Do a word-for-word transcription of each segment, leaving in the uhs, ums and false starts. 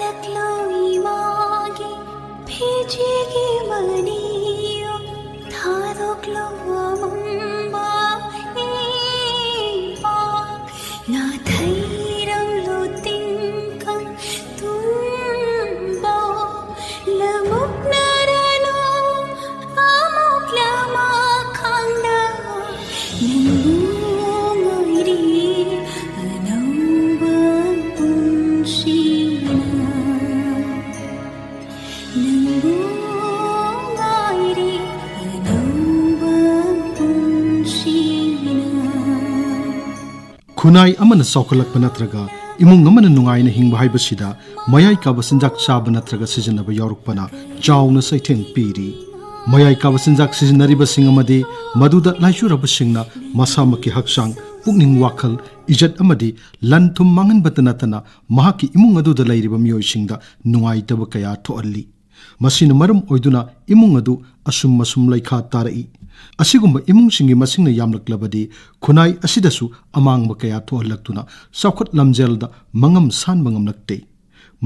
ꯂꯥꯛꯂꯣ ꯏꯃꯥꯒꯤ ꯐꯤꯖꯤꯒꯤ ꯃꯅꯤꯌꯣ, ꯊꯥꯗꯣꯛꯂꯣ ꯑꯃꯝꯕ ꯏꯄꯥꯛ, ꯅꯥꯊꯩꯔꯝꯂꯣ ꯇꯤꯡꯀꯪ ꯇꯨꯝꯕ, ꯂꯃꯨꯛꯅꯔꯅꯨ ꯑꯃꯨꯛ ꯂꯃꯈꯥꯡꯗ, ꯅꯪꯕꯨ ꯉꯥꯏꯔꯤ ꯑꯅꯧꯕ ꯄꯨꯟꯁꯤꯅ, ꯅꯪꯕꯨ ꯉꯥꯏꯔꯤ ꯑꯅꯧꯕ ꯄꯨꯟꯁꯤꯅ꯫ ꯈꯨꯟꯅꯥꯏ ꯑꯃꯅ ꯆꯥꯎꯈꯠꯂꯛꯄ ꯅꯠꯇ꯭ꯔꯒ ꯏꯃꯨꯡ ꯑꯃꯅ ꯅꯨꯡꯉꯥꯏꯅ ꯍꯤꯡꯕ ꯍꯥꯏꯕꯁꯤꯗ ꯃꯌꯥꯏ ꯀꯥꯕ ꯆꯤꯟꯖꯥꯛ ꯆꯥꯕ ꯅꯠꯇ꯭ꯔꯒ ꯁꯤꯖꯤꯟꯅꯕ ꯌꯥꯎꯔꯛꯄꯅ ꯆꯥꯎꯅ ꯆꯩꯊꯦꯡ ꯄꯤꯔꯤ꯫ ꯃꯌꯥꯏ ꯀꯥꯕ ꯆꯤꯟꯖꯥꯛ ꯁꯤꯖꯤꯟꯅꯔꯤꯕꯁꯤꯡ ꯑꯃꯗꯤ ꯃꯗꯨꯗ ꯂꯥꯏꯆꯨꯔꯕꯁꯤꯡꯅ ꯃꯁꯥꯃꯛꯀꯤ ꯍꯛꯆꯥꯡ, ꯄꯨꯛꯅꯤꯡ, ꯋꯥꯈꯜ, ꯏꯖꯠ ꯑꯃꯗꯤ ꯂꯟ ꯊꯨꯝ ꯃꯥꯡꯍꯟꯕꯇ ꯅꯠꯇꯅ ꯃꯍꯥꯛꯀꯤ ꯏꯃꯨꯡ ꯑꯗꯨꯗ ꯂꯩꯔꯤꯕ ꯃꯤꯑꯣꯏꯁꯤꯡꯗ ꯅꯨꯡꯉꯥꯏꯇꯕ ꯀꯌꯥ ꯊꯣꯛꯍꯜꯂꯤ꯫ ꯃꯁꯤꯅ ꯃꯔꯝ ꯑꯣꯏꯗꯨꯅ ꯏꯃꯨꯡ ꯑꯗꯨ ꯑꯁꯨꯝ ꯑꯁꯨꯝ ꯂꯩꯈꯥ ꯇꯥꯔꯛꯏ꯫ ꯑꯁꯤꯒꯨꯝꯕ ꯏꯃꯨꯡꯁꯤꯡꯒꯤ ꯃꯁꯤꯡꯅ ꯌꯥꯝꯂꯛꯂꯕꯗꯤ ꯈꯨꯟꯅꯥꯏ ꯑꯁꯤꯗꯁꯨ ꯑꯃꯥꯡꯕ ꯀꯌꯥ ꯊꯣꯛꯍꯜꯂꯛꯇꯨꯅ ꯆꯥꯎꯈꯠ ꯂꯝꯖꯦꯜꯗ ꯃꯉꯝ ꯁꯥꯟꯕ ꯉꯝꯂꯛꯇꯦ꯫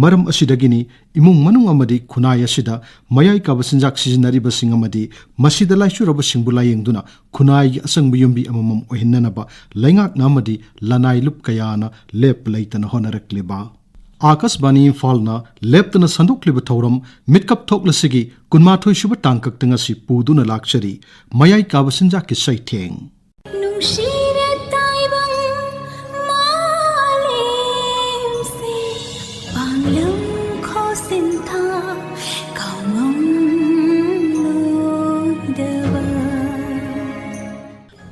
ꯃꯔꯝ ꯑꯁꯤꯗꯒꯤꯅꯤ ꯏꯃꯨꯡ ꯃꯅꯨꯡ ꯑꯃꯗꯤ ꯈꯨꯟꯅꯥꯏ ꯑꯁꯤꯗ ꯃꯌꯥꯏ ꯀꯥꯕ ꯆꯤꯟꯖꯥꯛ ꯁꯤꯖꯤꯟꯅꯔꯤꯕꯁꯤꯡ ꯑꯃꯗꯤ ꯃꯁꯤꯗ ꯂꯥꯏꯆꯨꯔꯕꯁꯤꯡꯕꯨ ꯂꯥꯌꯦꯡꯗꯨꯅ ꯈꯨꯟꯅꯥꯏꯒꯤ ꯑꯆꯪꯕ ꯌꯨꯝꯕꯤ ꯑꯃꯃꯝ ꯑꯣꯏꯍꯟꯅꯅꯕ ꯂꯩꯉꯥꯛꯅ ꯑꯃꯗꯤ ꯂꯅꯥꯏ ꯂꯨꯞ ꯀꯌꯥꯅ ꯂꯦꯞꯄ ꯂꯩꯇꯅ ꯍꯣꯠꯅꯔꯛꯂꯤꯕ꯫ ꯑꯥꯀꯥꯁꯕꯥꯅꯤ ꯏꯝꯐꯥꯜꯅ ꯂꯦꯞꯇꯅ ꯁꯟꯗꯣꯛꯂꯤꯕ ꯊꯧꯔꯝ ꯃꯤꯠꯀꯞ ꯊꯣꯛꯂꯁꯤꯒꯤ ꯀꯨꯟꯃꯥꯊꯣꯏ ꯁꯨꯕ ꯇꯥꯡꯀꯛꯇ ꯉꯁꯤ ꯄꯨꯗꯨꯅ ꯂꯥꯛꯆꯔꯤ ꯃꯌꯥꯏ ꯀꯥꯕ ꯆꯤꯟꯖꯥꯛꯀꯤ ꯆꯩꯊꯦꯡ꯫ ꯅꯨꯡꯁꯤꯔ ꯇꯥꯏꯕꯪ ꯃꯥꯂꯦꯝꯁꯦ, ꯄꯥꯡꯂꯪ ꯈꯣꯁꯤꯟꯊꯥ ꯀꯥꯎꯉꯝꯂꯣꯏꯗꯕ꯫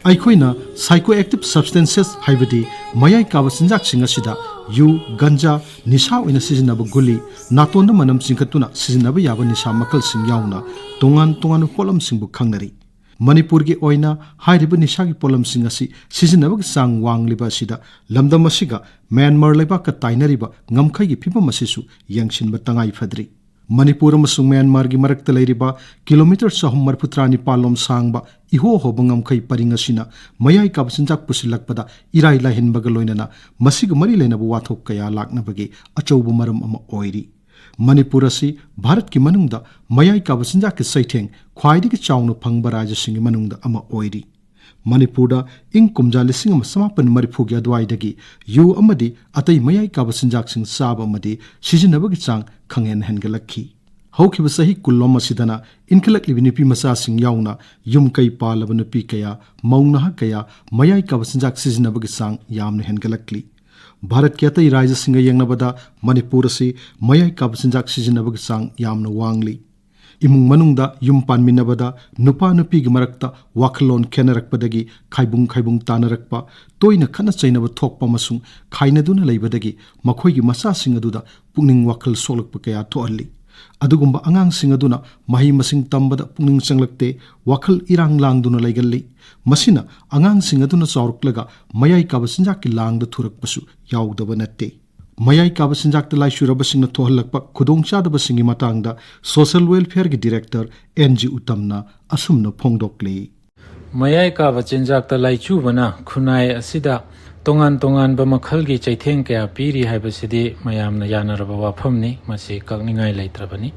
ꯑꯩꯈꯣꯏꯅ psychoactive substances ꯍꯥꯏꯕꯗꯤ ꯃꯌꯥꯏ ꯀꯥꯕ ꯆꯤꯟꯖꯥꯛꯁꯤꯡ ꯑꯁꯤꯗ ꯌꯨ, ꯒꯟꯖꯥ, ꯅꯤꯁꯥ ꯑꯣꯏꯅ ꯁꯤꯖꯤꯟꯅꯕ ꯒꯨꯂꯤ, ꯅꯥꯇꯣꯟꯗ ꯃꯅꯝ ꯆꯤꯡꯈꯠꯇꯨꯅ ꯁꯤꯖꯤꯟꯅꯕ ꯌꯥꯕ ꯅꯤꯁꯥ ꯃꯈꯜꯁꯤꯡ ꯌꯥꯎꯅ ꯇꯣꯉꯥꯟ ꯇꯣꯉꯥꯟꯕ ꯄꯣꯠꯂꯝꯁꯤꯡꯕꯨ ꯈꯪꯅꯔꯤ꯫ ꯃꯅꯤꯄꯨꯔꯒꯤ ꯑꯣꯏꯅ ꯍꯥꯏꯔꯤꯕ ꯅꯤꯁꯥꯒꯤ ꯄꯣꯠꯂꯝꯁꯤꯡ ꯑꯁꯤ ꯁꯤꯖꯤꯟꯅꯕꯒꯤ ꯆꯥꯡ ꯋꯥꯡꯂꯤꯕ ꯑꯁꯤꯗ ꯂꯝꯗꯝ ꯑꯁꯤꯒ ꯃ꯭ꯌꯥꯟꯃꯥꯔ ꯂꯩꯕꯥꯛꯀ ꯇꯥꯏꯅꯔꯤꯕ ꯉꯝꯈꯩꯒꯤ ꯐꯤꯕꯝ ꯑꯁꯤꯁꯨ ꯌꯦꯡꯁꯤꯟꯕ ꯇꯉꯥꯏ ꯐꯗ꯭ꯔꯤ꯫ ꯃꯅꯤꯄꯨꯔ ꯑꯃꯁꯨꯡ ꯃ꯭ꯌꯥꯟꯃꯥꯔꯒꯤ ꯃꯔꯛꯇ ꯂꯩꯔꯤꯕ ꯀꯤꯂꯣꯃꯤꯇꯔ ꯆꯍꯨꯝ ꯃꯔꯤꯐꯨꯇꯔꯥ ꯅꯤꯄꯥꯜ ꯂꯣꯝ ꯁꯥꯡꯕ ꯏꯍꯣ ꯍꯣꯕ ꯉꯝꯈꯩ ꯄꯔꯤꯡ ꯑꯁꯤꯅ ꯃꯌꯥꯏ ꯀꯥꯕ ꯆꯤꯟꯖꯥꯛ ꯄꯨꯁꯤꯜꯂꯛꯄꯗ ꯏꯔꯥꯏ ꯂꯥꯏꯍꯟꯕꯒ ꯂꯣꯏꯅꯅ ꯃꯁꯤꯒ ꯃꯔꯤ ꯂꯩꯅꯕ ꯋꯥꯊꯣꯛ ꯀꯌꯥ ꯂꯥꯛꯅꯕꯒꯤ ꯑꯆꯧꯕ ꯃꯔꯝ ꯑꯃ ꯑꯣꯏꯔꯤ꯫ ꯃꯅꯤꯄꯨꯔ ꯑꯁꯤ ꯚꯥꯔꯠꯀꯤ ꯃꯅꯨꯡꯗ ꯃꯌꯥꯏ ꯀꯥꯕ ꯆꯤꯟꯖꯥꯛꯀꯤ ꯆꯩꯊꯦꯡ ꯈ꯭ꯋꯥꯏꯗꯒꯤ ꯆꯥꯎꯅ ꯐꯪꯕ ꯔꯥꯖ꯭ꯌꯁꯤꯡꯒꯤ ꯃꯅꯨꯡꯗ ꯑꯃ ꯑꯣꯏꯔꯤ꯫ ꯃꯅꯤꯄꯨꯔꯗ ꯏꯪ ꯀꯨꯝꯖꯥ ꯂꯤꯁꯤꯡ ꯑꯃ ꯆꯃꯥꯄꯟ ꯃꯔꯤꯐꯨꯒꯤ ꯑꯗꯨꯋꯥꯏꯗꯒꯤ ꯌꯨ ꯑꯃꯗꯤ ꯑꯇꯩ ꯃꯌꯥꯏ ꯀꯥꯕ ꯆꯤꯟꯖꯥꯛꯁꯤꯡ ꯆꯥꯕ ꯑꯃꯗꯤ ꯁꯤꯖꯤꯟꯅꯕꯒꯤ ꯆꯥꯡ ꯈꯪꯍꯦꯟ ꯍꯦꯟꯒꯠꯂꯛꯈꯤ꯫ ꯍꯧꯈꯤꯕ ꯆꯍꯤ ꯀꯨꯟꯂꯣꯝ ꯑꯁꯤꯗꯅ ꯏꯟꯈꯠꯂꯛꯂꯤꯕ ꯅꯨꯄꯤ ꯃꯆꯥꯁꯤꯡ ꯌꯥꯎꯅ ꯌꯨꯝ ꯀꯩ ꯄꯥꯜꯂꯕ ꯅꯨꯄꯤ ꯀꯌꯥ, ꯃꯧ ꯅꯍꯥ ꯀꯌꯥ ꯃꯌꯥꯏ ꯀꯥꯕ ꯆꯤꯟꯖꯥꯛ ꯁꯤꯖꯤꯟꯅꯕꯒꯤ ꯆꯥꯡ ꯌꯥꯝꯅ ꯍꯦꯟꯒꯠꯂꯛꯂꯤ꯫ ꯚꯥꯔꯠꯀꯤ ꯑꯇꯩ ꯔꯥꯖ꯭ꯌꯁꯤꯡꯒ ꯌꯦꯡꯅꯕꯗ ꯃꯅꯤꯄꯨꯔ ꯑꯁꯤ ꯃꯌꯥꯏ ꯀꯥꯕ ꯆꯤꯟꯖꯥꯛ ꯁꯤꯖꯤꯟꯅꯕꯒꯤ ꯆꯥꯡ ꯌꯥꯝꯅ ꯋꯥꯡꯂꯤ꯫ ꯏꯃꯨꯡ ꯃꯅꯨꯡꯗ ꯌꯨꯝ ꯄꯥꯟꯃꯤꯟꯅꯕꯗ ꯅꯨꯄꯥ ꯅꯨꯄꯤꯒꯤ ꯃꯔꯛꯇ ꯋꯥꯈꯜꯂꯣꯟ ꯈꯦꯠꯅꯔꯛꯄꯗꯒꯤ ꯈꯥꯏꯕꯨꯡ ꯈꯥꯏꯕꯨꯡ ꯇꯥꯅꯔꯛꯄ, ꯇꯣꯏꯅ ꯈꯠꯅ ꯆꯩꯅꯕ ꯊꯣꯛꯄ ꯑꯃꯁꯨꯡ ꯈꯥꯏꯅꯗꯨꯅ ꯂꯩꯕꯗꯒꯤ ꯃꯈꯣꯏꯒꯤ ꯃꯆꯥꯁꯤꯡ ꯑꯗꯨꯗ ꯄꯨꯛꯅꯤꯡ ꯋꯥꯈꯜ ꯁꯣꯛꯂꯛꯄ ꯀꯌꯥ ꯊꯣꯛꯍꯜꯂꯤ꯫ ꯑꯗꯨꯒꯨꯝꯕ ꯑꯉꯥꯡꯁꯤꯡ ꯑꯗꯨꯅ ꯃꯍꯩ ꯃꯁꯤꯡ ꯇꯝꯕꯗ ꯄꯨꯛꯅꯤꯡ ꯆꯪꯂꯛꯇꯦ, ꯋꯥꯈꯜ ꯏꯔꯥꯡ ꯂꯥꯡꯗꯨꯅ ꯂꯩꯒꯜꯂꯤ꯫ ꯃꯁꯤꯅ ꯑꯉꯥꯡꯁꯤꯡ ꯑꯗꯨꯅ ꯆꯥꯎꯔꯛꯂꯒ ꯃꯌꯥꯏ ꯀꯥꯕ ꯆꯤꯟꯖꯥꯛꯀꯤ ꯂꯥꯡꯗ ꯊꯨꯔꯛꯄꯁꯨ ꯌꯥꯎꯗꯕ ꯅꯠꯇꯦ꯫ ꯃꯌꯥꯏ ꯀꯥꯕ ꯆꯤꯟꯖꯥꯛꯇ ꯂꯥꯏꯆꯨꯔꯕꯁꯤꯡꯅ ꯊꯣꯛꯍꯜꯂꯛꯄ ꯈꯨꯗꯣꯡꯆꯥꯗꯕꯁꯤꯡꯒꯤ ꯃꯇꯥꯡꯗ ꯁꯣꯁꯤꯌꯦꯜ ꯋꯦꯜꯐꯤꯌꯔꯒꯤ ꯗꯤꯔꯦꯛꯇꯔ ꯑꯦꯟ ꯖꯤ ꯎꯇꯝꯅ ꯑꯁꯨꯝꯅ ꯐꯣꯡꯗꯣꯛꯂꯤ꯫ ꯃꯌꯥꯏ ꯀꯥꯕ ꯆꯤꯟꯖꯥꯛꯇ ꯂꯥꯏꯆꯨꯕꯅ ꯈꯨꯟꯅꯥꯏ ꯑꯁꯤꯗ ꯇꯣꯉꯥꯟ ꯇꯣꯉꯥꯟꯕ ꯃꯈꯜꯒꯤ ꯆꯩꯊꯦꯡ ꯀꯌꯥ ꯄꯤꯔꯤ ꯍꯥꯏꯕꯁꯤꯗꯤ ꯃꯌꯥꯝꯅ ꯌꯥꯅꯔꯕ ꯋꯥꯐꯝꯅꯤ꯫ ꯃꯁꯤ ꯀꯛꯅꯤꯡꯉꯥꯏ ꯂꯩꯇ꯭ꯔꯕꯅꯤ꯫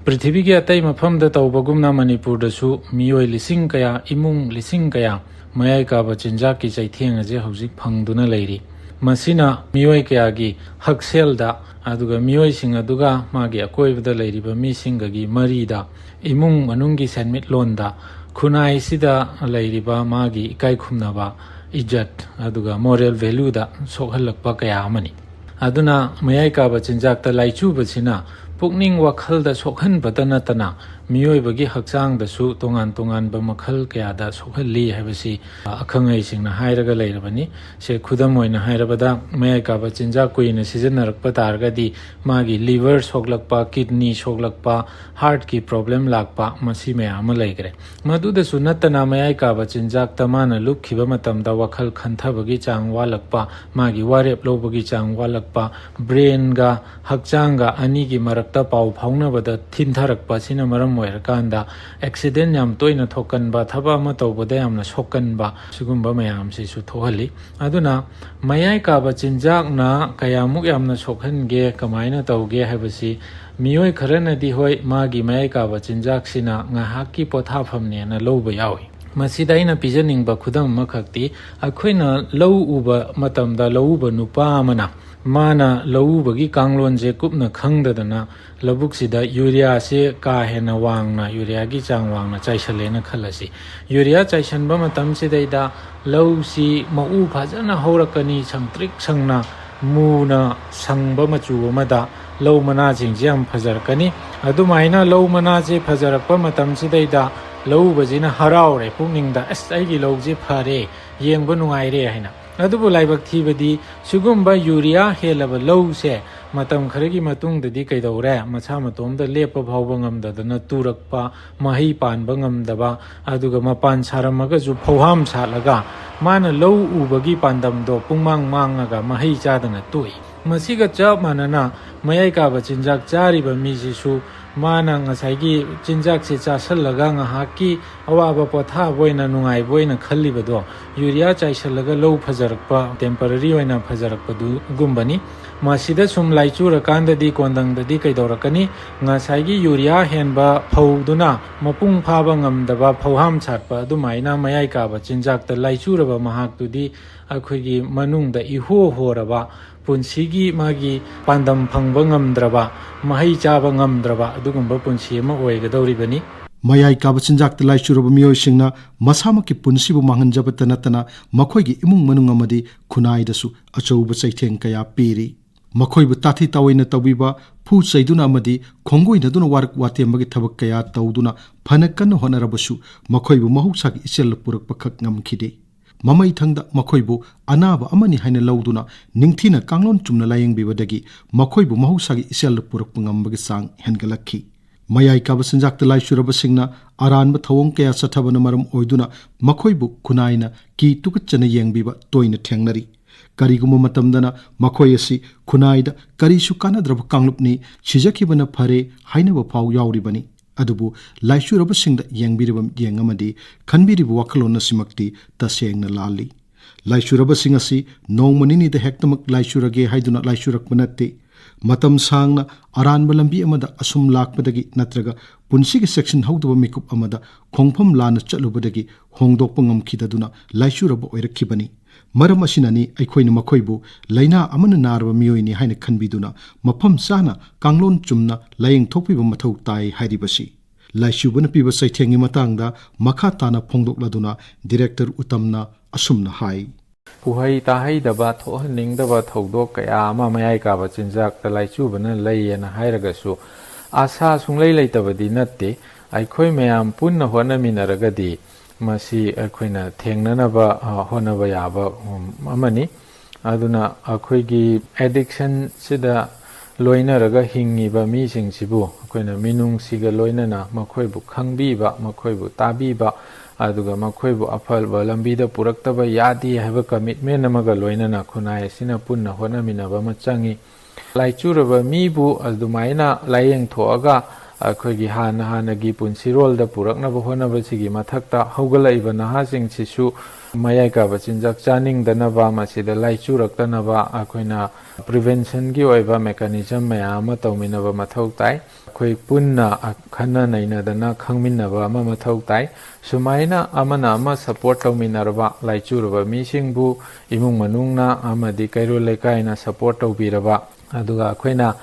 ꯄ꯭ꯔꯤꯊꯤꯕꯤꯒꯤ ꯑꯇꯩ ꯃꯐꯝꯗ ꯇꯧꯕꯒꯨꯝꯅ ꯃꯅꯤꯄꯨꯔꯗꯁꯨ ꯃꯤꯑꯣꯏ ꯂꯤꯁꯤꯡ ꯀꯌꯥ, ꯏꯃꯨꯡ ꯂꯤꯁꯤꯡ ꯀꯌꯥ ꯃꯌꯥꯏ ꯀꯥꯕ ꯆꯤꯟꯖꯥꯛꯀꯤ ꯆꯩꯊꯦꯡ ꯑꯁꯤ ꯍꯧꯖꯤꯛ ꯐꯪꯗꯨꯅ ꯂꯩꯔꯤ꯫ ꯃꯁꯤꯅ ꯃꯤꯑꯣꯏ ꯀꯌꯥꯒꯤ ꯍꯛꯁꯦꯜꯗ, ꯑꯗꯨꯒ ꯃꯤꯑꯣꯏꯁꯤꯡ ꯑꯗꯨꯒ ꯃꯥꯒꯤ ꯑꯀꯣꯏꯕꯗ ꯂꯩꯔꯤꯕ ꯃꯤꯁꯤꯡꯒꯒꯤ ꯃꯔꯤꯗ, ꯏꯃꯨꯡ ꯃꯅꯨꯡꯒꯤ ꯁꯦꯟꯃꯤꯠꯂꯣꯟꯗ, ꯈꯨꯟꯅꯥꯏꯁꯤꯗ ꯂꯩꯔꯤꯕ ꯃꯥꯒꯤ ꯏꯀꯥꯏ ꯈꯨꯝꯅꯕ, ꯏꯖꯠ, ꯑꯗꯨꯒ ꯃꯣꯔꯦꯜ ꯚꯦꯂꯨꯗ ꯁꯣꯛꯍꯜꯂꯛꯄ ꯀꯌꯥ ꯑꯃꯅꯤ꯫ ꯑꯗꯨꯅ ꯃꯌꯥꯏ ꯀꯥꯕ ꯆꯤꯟꯖꯥꯛꯇ ꯂꯥꯏꯆꯨꯕꯁꯤꯅ ꯄꯨꯛꯅꯤꯡ ꯋꯥꯈꯜꯗ ꯁꯣꯛꯍꯟꯕꯇ ꯅꯠꯇꯅ ꯃꯤꯑꯣꯏꯕꯒꯤ ꯍꯛꯆꯥꯡꯗꯁꯨ ꯇꯣꯉꯥꯟ ꯇꯣꯉꯥꯟꯕ ꯃꯈꯜ ꯀꯌꯥꯗ ꯁꯣꯛꯍꯜꯂꯤ ꯍꯥꯏꯕꯁꯤ, ꯑ, ꯑꯈꯪ ꯑꯍꯩꯁꯤꯡꯅ ꯍꯥꯏꯔꯒ ꯂꯩꯔꯕꯅꯤ꯫ ꯁꯦ, ꯈꯨꯗꯝ ꯑꯣꯏꯅ ꯍꯥꯏꯔꯕꯗ, ꯃꯌꯥꯏ ꯀꯥꯕ ꯆꯤꯟꯖꯥꯛ ꯀꯨꯏꯅ ꯁꯤꯖꯤꯟꯅꯔꯛꯄ ꯇꯥꯔꯒꯗꯤ ꯃꯥꯒꯤ liver ꯁꯣꯛꯂꯛꯄ, kidney ꯁꯣꯛꯂꯛꯄ, heartꯀꯤ problem ꯂꯥꯛꯄ, ꯃꯁꯤ ꯃꯌꯥꯝ ꯑꯃ ꯂꯩꯈ꯭ꯔꯦ꯫ ꯃꯗꯨꯗꯁꯨ ꯅꯠꯇꯅ, ꯃꯌꯥꯏ ꯀꯥꯕ ꯆꯤꯟꯖꯥꯛꯇ ꯃꯥꯅ ꯂꯨꯞꯈꯤꯕ ꯃꯇꯝꯗ ꯋꯥꯈꯜ ꯈꯟꯊꯕꯒꯤ ꯆꯥꯡ ꯋꯥꯠꯂꯛꯄ, ꯃꯥꯒꯤ ꯋꯥꯔꯦꯞ ꯂꯧꯕꯒꯤ ꯆꯥꯡ ꯋꯥꯠꯂꯛꯄ, brainꯒ ꯍꯛꯆꯥꯡꯒ ꯑꯅꯤꯒꯤ ꯃꯔꯛꯇ ꯄꯥꯎ ꯐꯥꯎꯅꯕꯗ ꯊꯤꯟꯊꯔꯛꯄ ꯑꯁꯤꯅ ꯃꯔꯝ ꯑꯣꯏꯔꯀꯥꯟꯗ accident ꯌꯥꯝ ꯇꯣꯏꯅ ꯊꯣꯛꯀꯟꯕ, ꯊꯕꯛ ꯑꯃ ꯇꯧꯕꯗ ꯌꯥꯝꯅ ꯁꯣꯛꯀꯟꯕ, ꯁꯤꯒꯨꯝꯕ ꯃꯌꯥꯝꯁꯤꯁꯨ ꯊꯣꯛꯍꯜꯂꯤ꯫ ꯑꯗꯨꯅ ꯃꯌꯥꯏ ꯀꯥꯕ ꯆꯤꯟꯖꯥꯛꯅ ꯀꯌꯥꯃꯨꯛ ꯌꯥꯝꯅ ꯁꯣꯛꯍꯟꯒꯦ, ꯀꯃꯥꯏꯅ ꯇꯧꯒꯦ ꯍꯥꯏꯕꯁꯤ ꯃꯤꯑꯣꯏ ꯈꯔꯅꯗꯤ, ꯍꯣꯏ, ꯃꯥꯒꯤ ꯃꯌꯥꯏ ꯀꯥꯕ ꯆꯤꯟꯖꯥꯛꯁꯤꯅ ꯉꯥꯏꯍꯥꯛꯀꯤ ꯄꯣꯊꯥꯐꯝꯅꯦꯅ ꯂꯧꯕ ꯌꯥꯎꯏ꯫ ꯃꯁꯤꯗ ꯑꯩꯅ ꯄꯤꯖꯅꯤꯡꯕ ꯈꯨꯗꯝ ꯑꯃꯈꯛꯇꯤ, ꯑꯩꯈꯣꯏꯅ ꯂꯧ ꯎꯕ ꯃꯇꯝꯗ ꯂꯧꯎꯕ ꯅꯨꯄꯥ ꯑꯃꯅ, ꯃꯥꯅ ꯂꯧꯎꯕꯒꯤ ꯀꯥꯡꯂꯣꯟꯁꯦ ꯀꯨꯞꯅ ꯈꯪꯗꯗꯅ ꯂꯧꯕꯨꯛꯁꯤꯗ ꯌꯨꯔꯤꯌꯥꯁꯦ ꯀꯥ ꯍꯦꯟꯅ ꯋꯥꯡꯅ, ꯌꯨꯔꯤꯌꯥꯒꯤ ꯆꯥꯡ ꯋꯥꯡꯅ ꯆꯥꯏꯁꯜꯂꯦꯅ ꯈꯜꯂꯁꯤ꯫ ꯌꯨꯔꯤꯌꯥ ꯆꯥꯏꯁꯟꯕ ꯃꯇꯝꯁꯤꯗꯩꯗ ꯂꯧꯁꯤ ꯃꯎ ꯐꯖꯅ ꯍꯧꯔꯛꯀꯅꯤ, ꯁꯪꯇ꯭ꯔꯤꯛ ꯁꯪꯅ, ꯃꯨꯅ ꯁꯪꯕ ꯃꯆꯨ ꯑꯃꯗ ꯂꯧ ꯃꯅꯥꯁꯤꯡꯁꯦ ꯌꯥꯝ ꯐꯖꯔꯛꯀꯅꯤ꯫ ꯑꯗꯨꯃꯥꯏꯅ ꯂꯧ ꯃꯅꯥꯁꯦ ꯐꯖꯔꯛꯄ ꯃꯇꯝꯁꯤꯗꯩꯗ ꯂꯧꯎꯕꯁꯤꯅ ꯍꯔꯥꯎꯔꯦ ꯄꯨꯛꯅꯤꯡꯗ, "ꯑꯁ, ꯑꯩꯒꯤ ꯂꯧꯁꯦ ꯐꯔꯦ, ꯌꯦꯡꯕ ꯅꯨꯡꯉꯥꯏꯔꯦ" ꯍꯥꯏꯅ꯫ ꯑꯗꯨꯕꯨ ꯂꯥꯏꯕꯛ ꯊꯤꯕꯗꯤ, ꯁꯤꯒꯨꯝꯕ ꯌꯨꯔꯤꯌꯥ ꯍꯦꯜꯂꯕ ꯂꯧꯁꯦ ꯃꯇꯝ ꯈꯔꯒꯤ ꯃꯇꯨꯡꯗꯗꯤ ꯀꯩꯗꯧꯔꯦ? ꯃꯁꯥ ꯃꯇꯣꯝꯇ ꯂꯦꯞꯄ ꯐꯥꯎꯕ ꯉꯝꯗꯗꯅ ꯇꯨꯔꯛꯄ, ꯃꯍꯩ ꯄꯥꯟꯕ ꯉꯝꯗꯕ, ꯑꯗꯨꯒ ꯃꯄꯥꯟ ꯁꯥꯔꯝꯃꯒꯁꯨ ꯐꯧꯍꯥꯝ ꯁꯥꯠꯂꯒ ꯃꯥꯅ ꯂꯧ ꯎꯕꯒꯤ ꯄꯥꯟꯗꯝꯗꯣ ꯄꯨꯡꯃꯥꯡ ꯃꯥꯡꯉꯒ ꯃꯍꯩ ꯆꯥꯗꯅ ꯇꯣꯛꯏ꯫ ꯃꯁꯤꯒ ꯆꯞ ꯃꯥꯟꯅꯅ, ꯃꯌꯥꯏ ꯀꯥꯕ ꯆꯤꯟꯖꯥꯛ ꯆꯥꯔꯤꯕ ꯃꯤꯁꯤꯁꯨ ꯃꯥꯅ ꯉꯁꯥꯏꯒꯤ ꯆꯤꯟꯖꯥꯛꯁꯦ ꯆꯥꯁꯜꯂꯒ ꯉꯥꯏꯍꯥꯛꯀꯤ ꯑꯋꯥꯕ ꯄꯣꯊꯥꯕ ꯑꯣꯏꯅ, ꯅꯨꯡꯉꯥꯏꯕ ꯑꯣꯏꯅ ꯈꯜꯂꯤꯕꯗꯣ, ꯌꯨꯔꯤꯌꯥ ꯆꯥꯏꯁꯜꯂꯒ ꯂꯧ ꯐꯖꯔꯛꯄ, temporary ꯑꯣꯏꯅ ꯐꯖꯔꯛꯄꯗꯨꯒꯨꯝꯕꯅꯤ꯫ ꯃꯁꯤꯗ ꯁꯨꯝ ꯂꯥꯏꯆꯨꯔꯀꯥꯟꯗꯗꯤ, ꯀꯣꯟꯗꯪꯗꯗꯤ ꯀꯩꯗꯧꯔꯛꯀꯅꯤ? ꯉꯁꯥꯏꯒꯤ ꯌꯨꯔꯤꯌꯥ ꯍꯦꯟꯕ ꯐꯧꯗꯨꯅ ꯃꯄꯨꯡ ꯐꯥꯕ ꯉꯝꯗꯕ, ꯐꯧꯍꯥꯝ ꯁꯥꯠꯄ, ꯑꯗꯨꯃꯥꯏꯅ ꯃꯌꯥꯏ ꯀꯥꯕ ꯆꯤꯟꯖꯥꯛꯇ ꯂꯥꯏꯆꯨꯔꯕ ꯃꯍꯥꯛꯇꯨꯗꯤ ꯑꯩꯈꯣꯏꯒꯤ ꯃꯅꯨꯡꯗ ꯏꯍꯣ ꯍꯣꯔꯕ, ꯄꯨꯟꯁꯤꯒꯤ ꯃꯥꯒꯤ ꯄꯥꯟꯗꯝ ꯐꯪꯕ ꯉꯝꯗ꯭ꯔꯕ, ꯃꯍꯩ ꯆꯥꯕ ꯉꯝꯗ꯭ꯔꯕ ꯑꯗꯨꯒꯨꯝꯕ ꯄꯨꯟꯁꯤ ꯑꯃ ꯑꯣꯏꯒꯗꯧꯔꯤꯕꯅꯤ꯫ ꯃꯌꯥꯏ ꯀꯥꯕ ꯆꯤꯟꯖꯥꯛꯇ ꯂꯥꯏꯆꯨꯔꯕ ꯃꯤꯑꯣꯏꯁꯤꯡꯅ ꯃꯁꯥꯃꯛꯀꯤ ꯄꯨꯟꯁꯤꯕꯨ ꯃꯥꯡꯍꯟꯖꯕꯇ ꯅꯠꯇꯅ ꯃꯈꯣꯏꯒꯤ ꯏꯃꯨꯡ ꯃꯅꯨꯡ ꯑꯃꯗꯤ ꯈꯨꯟꯅꯥꯏꯗꯁꯨ ꯑꯆꯧꯕ ꯆꯩꯊꯦꯡ ꯀꯌꯥ ꯄꯤꯔꯤ꯫ ꯃꯈꯣꯏꯕꯨ ꯇꯥꯊꯤ ꯇꯥꯑꯣꯏꯅ ꯇꯧꯕꯤꯕ, ꯐꯨ ꯆꯩꯗꯨꯅ ꯑꯃꯗꯤ ꯈꯣꯡꯒꯣꯏꯅꯗꯨꯅ ꯋꯥꯔꯛ ꯋꯥꯇꯦꯝꯕꯒꯤ ꯊꯕꯛ ꯀꯌꯥ ꯇꯧꯗꯨꯅ ꯐꯅ ꯀꯟꯅ ꯍꯣꯠꯅꯔꯕꯁꯨ ꯃꯈꯣꯏꯕꯨ ꯃꯍꯧꯁꯥꯒꯤ ꯏꯆꯦꯜꯗ ꯄꯨꯔꯛꯄꯈꯛ ꯉꯝꯈꯤꯗꯦ꯫ ꯃꯃꯩꯊꯪꯗ ꯃꯈꯣꯏꯕꯨ ꯑꯅꯥꯕ ꯑꯃꯅꯤ ꯍꯥꯏꯅ ꯂꯧꯗꯨꯅ ꯅꯤꯡꯊꯤꯅ ꯀꯥꯡꯂꯣꯟ ꯆꯨꯝꯅ ꯂꯥꯌꯦꯡꯕꯤꯕꯗꯒꯤ ꯃꯈꯣꯏꯕꯨ ꯃꯍꯧꯁꯥꯒꯤ ꯏꯆꯦꯜꯗ ꯄꯨꯔꯛꯄ ꯉꯝꯕꯒꯤ ꯆꯥꯡ ꯍꯦꯟꯒꯠꯂꯛꯈꯤ꯫ ꯃꯌꯥꯏ ꯀꯥꯕ ꯆꯤꯟꯖꯥꯛꯇ ꯂꯥꯏꯆꯨꯔꯕꯁꯤꯡꯅ ꯑꯔꯥꯟꯕ ꯊꯧꯑꯣꯡ ꯀꯌꯥ ꯆꯠꯊꯕꯅ ꯃꯔꯝ ꯑꯣꯏꯗꯨꯅ ꯃꯈꯣꯏꯕꯨ ꯈꯨꯟꯅꯥꯏꯅ ꯀꯤ ꯇꯨꯀꯠꯆꯅ ꯌꯦꯡꯕꯤꯕ ꯇꯣꯏꯅ ꯊꯦꯡꯅꯔꯤ꯫ ꯀꯔꯤꯒꯨꯝꯕ ꯃꯇꯝꯗꯅ ꯃꯈꯣꯏ ꯑꯁꯤ ꯈꯨꯟꯅꯥꯏꯗ ꯀꯔꯤꯁꯨ ꯀꯥꯟꯅꯗ꯭ꯔꯕ ꯀꯥꯡꯂꯨꯞꯅꯤ, ꯁꯤꯖꯈꯤꯕꯅ ꯐꯔꯦ ꯍꯥꯏꯅꯕ ꯐꯥꯎ ꯌꯥꯎꯔꯤꯕꯅꯤ꯫ ꯑꯗꯨꯕꯨ ꯂꯥꯏꯆꯨꯔꯕꯁꯤꯡꯗ ꯌꯦꯡꯕꯤꯔꯤꯕ ꯃꯤꯠꯌꯦꯡ ꯑꯃꯗꯤ ꯈꯟꯕꯤꯔꯤꯕ ꯋꯥꯈꯜꯂꯣꯟ ꯑꯁꯤꯃꯛꯇꯤ ꯇꯁꯦꯡꯅ ꯂꯥꯜꯂꯤ꯫ ꯂꯥꯏꯆꯨꯔꯕꯁꯤꯡ ꯑꯁꯤ ꯅꯣꯡꯃ ꯅꯤꯅꯤꯗ ꯍꯦꯛꯇꯃꯛ ꯂꯥꯏꯆꯨꯔꯒꯦ ꯍꯥꯏꯗꯨꯅ ꯂꯥꯏꯆꯨꯔꯛꯄ ꯅꯠꯇꯦ꯫ ꯃꯇꯝ ꯁꯥꯡꯅ ꯑꯔꯥꯟꯕ ꯂꯝꯕꯤ ꯑꯃꯗ ꯑꯁꯨꯝ ꯂꯥꯛꯄꯗꯒꯤ ꯅꯠꯇ꯭ꯔꯒ ꯄꯨꯟꯁꯤꯒꯤ ꯆꯦꯛꯁꯤꯟꯍꯧꯗꯕ ꯃꯤꯀꯨꯞ ꯑꯃꯗ ꯈꯣꯡꯐꯝ ꯂꯥꯟꯅ ꯆꯠꯂꯨꯕꯗꯒꯤ ꯍꯣꯡꯗꯣꯛꯄ ꯉꯝꯈꯤꯗꯗꯨꯅ ꯂꯥꯏꯆꯨꯔꯕ ꯑꯣꯏꯔꯛꯈꯤꯕꯅꯤ꯫ ꯃꯔꯝ ꯑꯁꯤꯅꯅꯤ ꯑꯩꯈꯣꯏꯅ ꯃꯈꯣꯏꯕꯨ ꯂꯥꯏꯅꯥ ꯑꯃꯅ ꯅꯥꯔꯕ ꯃꯤꯑꯣꯏꯅꯤ ꯍꯥꯏꯅ ꯈꯟꯕꯤꯗꯨꯅ ꯃꯐꯝ ꯆꯥꯅ ꯀꯥꯡꯂꯣꯟ ꯆꯨꯝꯅ ꯂꯥꯌꯦꯡ ꯊꯣꯛꯄꯤꯕ ꯃꯊꯧ ꯇꯥꯏ ꯍꯥꯏꯔꯤꯕꯁꯤ꯫ ꯂꯥꯏꯆꯨꯕꯅ ꯄꯤꯕ ꯆꯩꯊꯦꯡꯒꯤ ꯃꯇꯥꯡꯗ ꯃꯈꯥ ꯇꯥꯅ ꯐꯣꯡꯗꯣꯛꯂꯗꯨꯅ ꯗꯤꯔꯦꯛꯇꯔ ꯎꯇꯝꯅ ꯑꯁꯨꯝꯅ ꯍꯥꯏ꯫ ꯎꯍꯩ ꯇꯥꯍꯩꯗꯕ, ꯊꯣꯛꯍꯟꯅꯤꯡꯗꯕ ꯊꯧꯗꯣꯛ ꯀꯌꯥ ꯑꯃ ꯃꯌꯥꯏ ꯀꯥꯕ ꯆꯤꯟꯖꯥꯛꯇ ꯂꯥꯏꯆꯨꯕꯅ ꯂꯩꯌꯦꯅ ꯍꯥꯏꯔꯒꯁꯨ, ꯑꯥꯁꯥ ꯁꯨꯡꯂꯩ ꯂꯩꯇꯕꯗꯤ ꯅꯠꯇꯦ꯫ ꯑꯩꯈꯣꯏ ꯃꯌꯥꯝ ꯄꯨꯟꯅ ꯍꯣꯠꯅꯃꯤꯟꯅꯔꯒꯗꯤ ꯃꯁꯤ ꯑꯩꯈꯣꯏꯅ ꯊꯦꯡꯅꯅꯕ, ꯑ, ꯍꯣꯠꯅꯕ ꯌꯥꯕ, ꯎꯝ, ꯑꯃꯅꯤ꯫ ꯑꯗꯨꯅ ꯑꯩꯈꯣꯏꯒꯤ ꯑꯦꯗꯤꯛꯁꯟꯁꯤꯗ ꯂꯣꯏꯅꯔꯒ ꯍꯤꯡꯉꯤꯕ ꯃꯤꯁꯤꯡꯁꯤꯕꯨ ꯑꯩꯈꯣꯏꯅ ꯃꯤꯅꯨꯡꯁꯤꯒ ꯂꯣꯏꯅꯅ ꯃꯈꯣꯏꯕꯨ ꯈꯪꯕꯤꯕ, ꯃꯈꯣꯏꯕꯨ ꯇꯥꯕꯤꯕ, ꯑꯗꯨꯒ ꯃꯈꯣꯏꯕꯨ ꯑꯐꯕ ꯂꯝꯕꯤꯗ ꯄꯨꯔꯛꯇꯕ ꯌꯥꯗꯦ ꯍꯥꯏꯕ ꯀꯃꯤꯠꯃꯦꯟ ꯑꯃꯒ ꯂꯣꯏꯅꯅ ꯈꯨꯟꯅꯥꯏ ꯑꯁꯤꯅ ꯄꯨꯟꯅ ꯍꯣꯠꯅꯃꯤꯟꯅꯕ ꯑꯃ ꯆꯪꯉꯤ꯫ ꯂꯥꯏꯆꯨꯔꯕ ꯃꯤꯕꯨ ꯑꯗꯨꯃꯥꯏꯅ ꯂꯥꯏꯌꯦꯡꯊꯣꯛꯑꯒ ꯑꯩꯈꯣꯏꯒꯤ ꯍꯥꯟꯅ ꯍꯥꯟꯅꯒꯤ ꯄꯨꯟꯁꯤꯔꯣꯜꯗ ꯄꯨꯔꯛꯅꯕ ꯍꯣꯠꯅꯕꯁꯤꯒꯤ ꯃꯊꯛꯇ ꯍꯧꯒꯠꯂꯛꯏꯕ ꯅꯍꯥꯁꯤꯡꯁꯤꯁꯨ ꯃꯌꯥꯏ ꯀꯥꯕ ꯆꯤꯟꯖꯥꯛ ꯆꯥꯅꯤꯡꯗꯅꯕ, ꯃꯁꯤꯗ ꯂꯥꯏꯆꯨꯔꯛꯇꯅꯕ ꯑꯩꯈꯣꯏꯅ ꯄ꯭ꯔꯤꯚꯦꯟꯁꯟꯒꯤ ꯑꯣꯏꯕ ꯃꯦꯀꯥꯅꯤꯖꯝ ꯃꯌꯥꯝ ꯑꯃ ꯇꯧꯃꯤꯟꯅꯕ ꯃꯊꯧ ꯇꯥꯏ꯫ ꯑꯩꯈꯣꯏ ꯄꯨꯟꯅ ꯈꯟꯅ ꯅꯩꯅꯗꯅ ꯈꯪꯃꯤꯟꯅꯕ ꯑꯃ ꯃꯊꯧ ꯇꯥꯏ꯫ ꯁꯨꯃꯥꯏꯅ ꯑꯃꯅ ꯑꯃ ꯁꯄꯣꯔꯠ ꯇꯧꯃꯤꯟꯅꯔꯕ, ꯂꯥꯏꯆꯨꯔꯕ ꯃꯤꯁꯤꯡꯕꯨ ꯏꯃꯨꯡ ꯃꯅꯨꯡꯅ ꯑꯃꯗꯤ ꯀꯩꯔꯣꯜ ꯂꯩꯀꯥꯏꯅ ꯁꯄꯣꯔꯠ ꯇꯧꯕꯤꯔꯕ, ꯑꯗꯨꯒ ꯑꯩꯈꯣꯏꯅ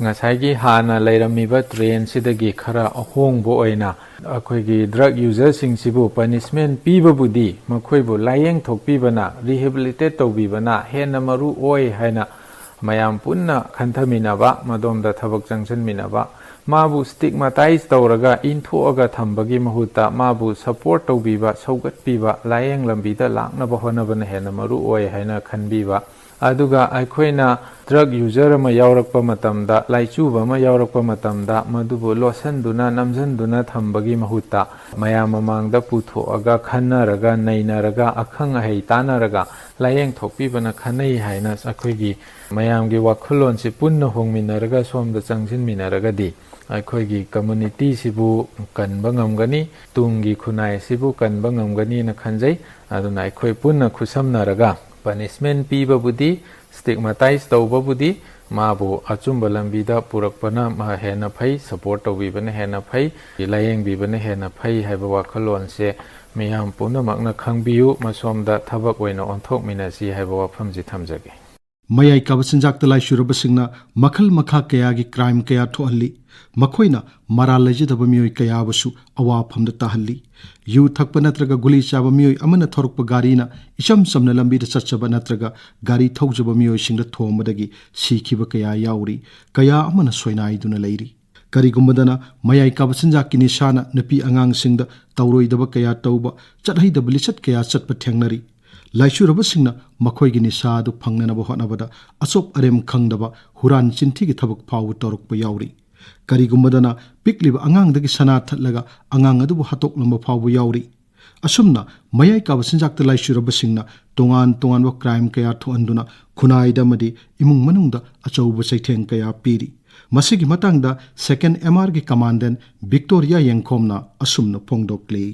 ꯉꯁꯥꯏꯒꯤ ꯍꯥꯟꯅ ꯂꯩꯔꯝꯃꯤꯕ ꯇ꯭ꯔꯦꯟꯁꯤꯗꯒꯤ ꯈꯔ ꯑꯍꯣꯡꯕ ꯑꯣꯏꯅ ꯑꯩꯈꯣꯏꯒꯤ ꯗ꯭ꯔꯒ ꯌꯨꯖꯔꯁꯤꯡꯁꯤꯕꯨ ꯄꯅꯤꯁꯃꯦꯟ ꯄꯤꯕꯕꯨꯗꯤ ꯃꯈꯣꯏꯕꯨ ꯂꯥꯏꯌꯦꯡ ꯊꯣꯛꯄꯤꯕꯅ, ꯔꯤꯍꯦꯕꯤꯂꯤꯇꯦꯠ ꯇꯧꯕꯤꯕꯅ ꯍꯦꯟꯅ ꯃꯔꯨ ꯑꯣꯏ ꯍꯥꯏꯅ ꯃꯌꯥꯝ ꯄꯨꯟꯅ ꯈꯟꯊꯃꯤꯟꯅꯕ, ꯃꯗꯣꯝꯗ ꯊꯕꯛ ꯆꯪꯁꯤꯟꯃꯤꯟꯅꯕ, ꯃꯥꯕꯨ stigmatize ꯇꯧꯔꯒ ꯏꯟꯊꯣꯛꯑꯒ ꯊꯝꯕꯒꯤ ꯃꯍꯨꯠꯇ ꯃꯥꯕꯨ support ꯇꯧꯕꯤꯕ, ꯁꯧꯒꯠꯄꯤꯕ, ꯂꯥꯏꯌꯦꯡ ꯂꯝꯕꯤꯗ ꯂꯥꯛꯅꯕ ꯍꯣꯠꯅꯕꯅ ꯍꯦꯟꯅ ꯃꯔꯨ ꯑꯣꯏ ꯍꯥꯏꯅ ꯈꯟꯕꯤꯕ꯫ ꯑꯗꯨꯒ ꯑꯩꯈꯣꯏꯅ drug user ꯑꯃ ꯌꯥꯎꯔꯛꯄ ꯃꯇꯝꯗ, ꯂꯥꯏꯆꯨꯕ ꯑꯃ ꯌꯥꯎꯔꯛꯄ ꯃꯇꯝꯗ, ꯃꯗꯨꯕꯨ ꯂꯣꯠꯁꯤꯟꯗꯨꯅ, ꯅꯝꯁꯤꯟꯗꯨꯅ ꯊꯝꯕꯒꯤ ꯃꯍꯨꯠꯇ, ꯃꯌꯥꯝ ꯃꯃꯥꯡꯗ ꯄꯨꯊꯣꯛꯑꯒ, ꯈꯟꯅꯔꯒ, ꯅꯩꯅꯔꯒ, ꯑꯈꯪ ꯑꯍꯩ ꯇꯥꯟꯅꯔꯒ ꯂꯥꯏꯌꯦꯡ ꯊꯣꯛꯄꯤꯕꯅ ꯈꯟꯅꯩ ꯍꯥꯏꯅ ꯑꯩꯈꯣꯏꯒꯤ ꯃꯌꯥꯝꯒꯤ ꯋꯥꯈꯜꯂꯣꯟꯁꯤ ꯄꯨꯟꯅ ꯍꯣꯡꯃꯤꯟꯅꯔꯒ, ꯁꯣꯝꯗ ꯆꯪꯁꯤꯟꯃꯤꯟꯅꯔꯒꯗꯤ, ꯑꯩꯈꯣꯏꯒꯤ community ꯁꯤꯕꯨ ꯀꯟꯕ ꯉꯝꯒꯅꯤ, ꯇꯨꯡꯒꯤ ꯈꯨꯟꯅꯥꯏ ꯑꯁꯤꯕꯨ ꯀꯟꯕ ꯉꯝꯒꯅꯤꯅ ꯈꯟꯖꯩ꯫ ꯑꯗꯨꯅ ꯑꯩꯈꯣꯏ ꯄꯨꯟꯅ ꯈꯨꯠꯁꯝꯅꯔꯒ punishment ꯄꯤꯕꯕꯨꯗꯤ, stigmatize ꯇꯧꯕꯕꯨꯗꯤ, ꯃꯥꯕꯨ ꯑꯆꯨꯝꯕ ꯂꯝꯕꯤꯗ ꯄꯨꯔꯛꯄꯅ ꯃꯥ ꯍꯦꯟꯅ ꯐꯩ, support ꯇꯧꯕꯤꯕꯅ ꯍꯦꯟꯅ ꯐꯩ, ꯂꯥꯏꯌꯦꯡꯕꯤꯕꯅ ꯍꯦꯟꯅ ꯐꯩ ꯍꯥꯏꯕ ꯋꯥꯈꯜꯂꯣꯟꯁꯦ ꯃꯤꯌꯥꯝ ꯄꯨꯝꯅꯃꯛꯅ ꯈꯪꯕꯤꯌꯨ, ꯃꯁꯣꯝꯗ ꯊꯕꯛ ꯑꯣꯏꯅ ꯑꯣꯟꯊꯣꯛꯃꯤꯟꯅꯁꯤ ꯍꯥꯏꯕ ꯋꯥꯐꯝꯁꯤ ꯊꯝꯖꯒꯦ꯫ ꯃꯌꯥꯏ ꯀꯥꯕ ꯆꯤꯟꯖꯥꯛꯇ ꯂꯥꯏꯆꯨꯔꯕꯁꯤꯡꯅ ꯃꯈꯜ ꯃꯈꯥ ꯀꯌꯥꯒꯤ crime ꯀꯌꯥ ꯊꯣꯛꯍꯜꯂꯤ꯫ ꯃꯈꯣꯏꯅ ꯃꯔꯥꯜ ꯂꯩꯖꯗꯕ ꯃꯤꯑꯣꯏ ꯀꯌꯥꯕꯨꯁꯨ ꯑꯋꯥꯐꯝꯗ ꯇꯥꯍꯜꯂꯤ꯫ ꯌꯨ ꯊꯛꯄ ꯅꯠꯇ꯭ꯔꯒ ꯒꯨꯂꯤ ꯆꯥꯕ ꯃꯤꯑꯣꯏ ꯑꯃꯅ ꯊꯧꯔꯛꯄ ꯒꯥꯔꯤꯅ ꯏꯆꯝ ꯆꯝꯅ ꯂꯝꯕꯤꯗ ꯆꯠꯆꯕ ꯅꯠꯇ꯭ꯔꯒ ꯒꯥꯔꯤ ꯊꯧꯖꯕ ꯃꯤꯑꯣꯏꯁꯤꯡꯗ ꯊꯣꯝꯕꯗꯒꯤ ꯁꯤꯈꯤꯕ ꯀꯌꯥ ꯌꯥꯎꯔꯤ꯫ ꯀꯌꯥ ꯑꯃꯅ ꯁꯣꯏꯅꯥꯏꯗꯨꯅ ꯂꯩꯔꯤ꯫ ꯀꯔꯤꯒꯨꯝꯕꯗꯅ ꯃꯌꯥꯏ ꯀꯥꯕ ꯆꯤꯟꯖꯥꯛꯀꯤ ꯅꯤꯁꯥꯅ ꯅꯨꯄꯤ ꯑꯉꯥꯡꯁꯤꯡꯗ ꯇꯧꯔꯣꯏꯗꯕ ꯀꯌꯥ ꯇꯧꯕ, ꯆꯠꯍꯩꯗꯕ ꯂꯤꯆꯠ ꯀꯌꯥ ꯆꯠꯄ ꯊꯦꯡꯅꯔꯤ꯫ ꯂꯥꯏꯆꯨꯔꯕꯁꯤꯡꯅ ꯃꯈꯣꯏꯒꯤ ꯅꯤꯁꯥ ꯑꯗꯨ ꯐꯪꯅꯅꯕ ꯍꯣꯠꯅꯕꯗ ꯑꯆꯣꯞ ꯑꯔꯦꯝ ꯈꯪꯗꯕ ꯍꯨꯔꯥꯟ ꯆꯤꯟꯊꯤꯒꯤ ꯊꯕꯛ ꯐꯥꯎꯕ ꯇꯧꯔꯛꯄ ꯌꯥꯎꯔꯤ꯫ ꯀꯔꯤꯒꯨꯝꯕꯗꯅ ꯄꯤꯛꯂꯤꯕ ꯑꯉꯥꯡꯗꯒꯤ ꯁꯅꯥ ꯊꯠꯂꯒ ꯑꯉꯥꯡ ꯑꯗꯨꯕꯨ ꯍꯥꯠꯇꯣꯛꯂꯝꯕ ꯐꯥꯎꯕ ꯌꯥꯎꯔꯤ꯫ ꯑꯁꯨꯝꯅ ꯃꯌꯥꯏ ꯀꯥꯕ ꯆꯤꯟꯖꯥꯛꯇ ꯂꯥꯏꯆꯨꯔꯕꯁꯤꯡꯅ ꯇꯣꯉꯥꯟ ꯇꯣꯉꯥꯟꯕ crime ꯀꯌꯥ ꯊꯣꯛꯍꯟꯗꯨꯅ ꯈꯨꯟꯅꯥꯏꯗ ꯑꯃꯗꯤ ꯏꯃꯨꯡ ꯃꯅꯨꯡꯗ ꯑꯆꯧꯕ ꯆꯩꯊꯦꯡ ꯀꯌꯥ ꯄꯤꯔꯤ꯫ ꯃꯁꯤꯒꯤ ꯃꯇꯥꯡꯗ Second M R ꯒꯤ commandant ꯕꯤꯛꯇꯣꯔꯤꯌꯥ ꯌꯦꯡꯈꯣꯝꯅ ꯑꯁꯨꯝꯅ ꯐꯣꯡꯗꯣꯛꯂꯤ꯫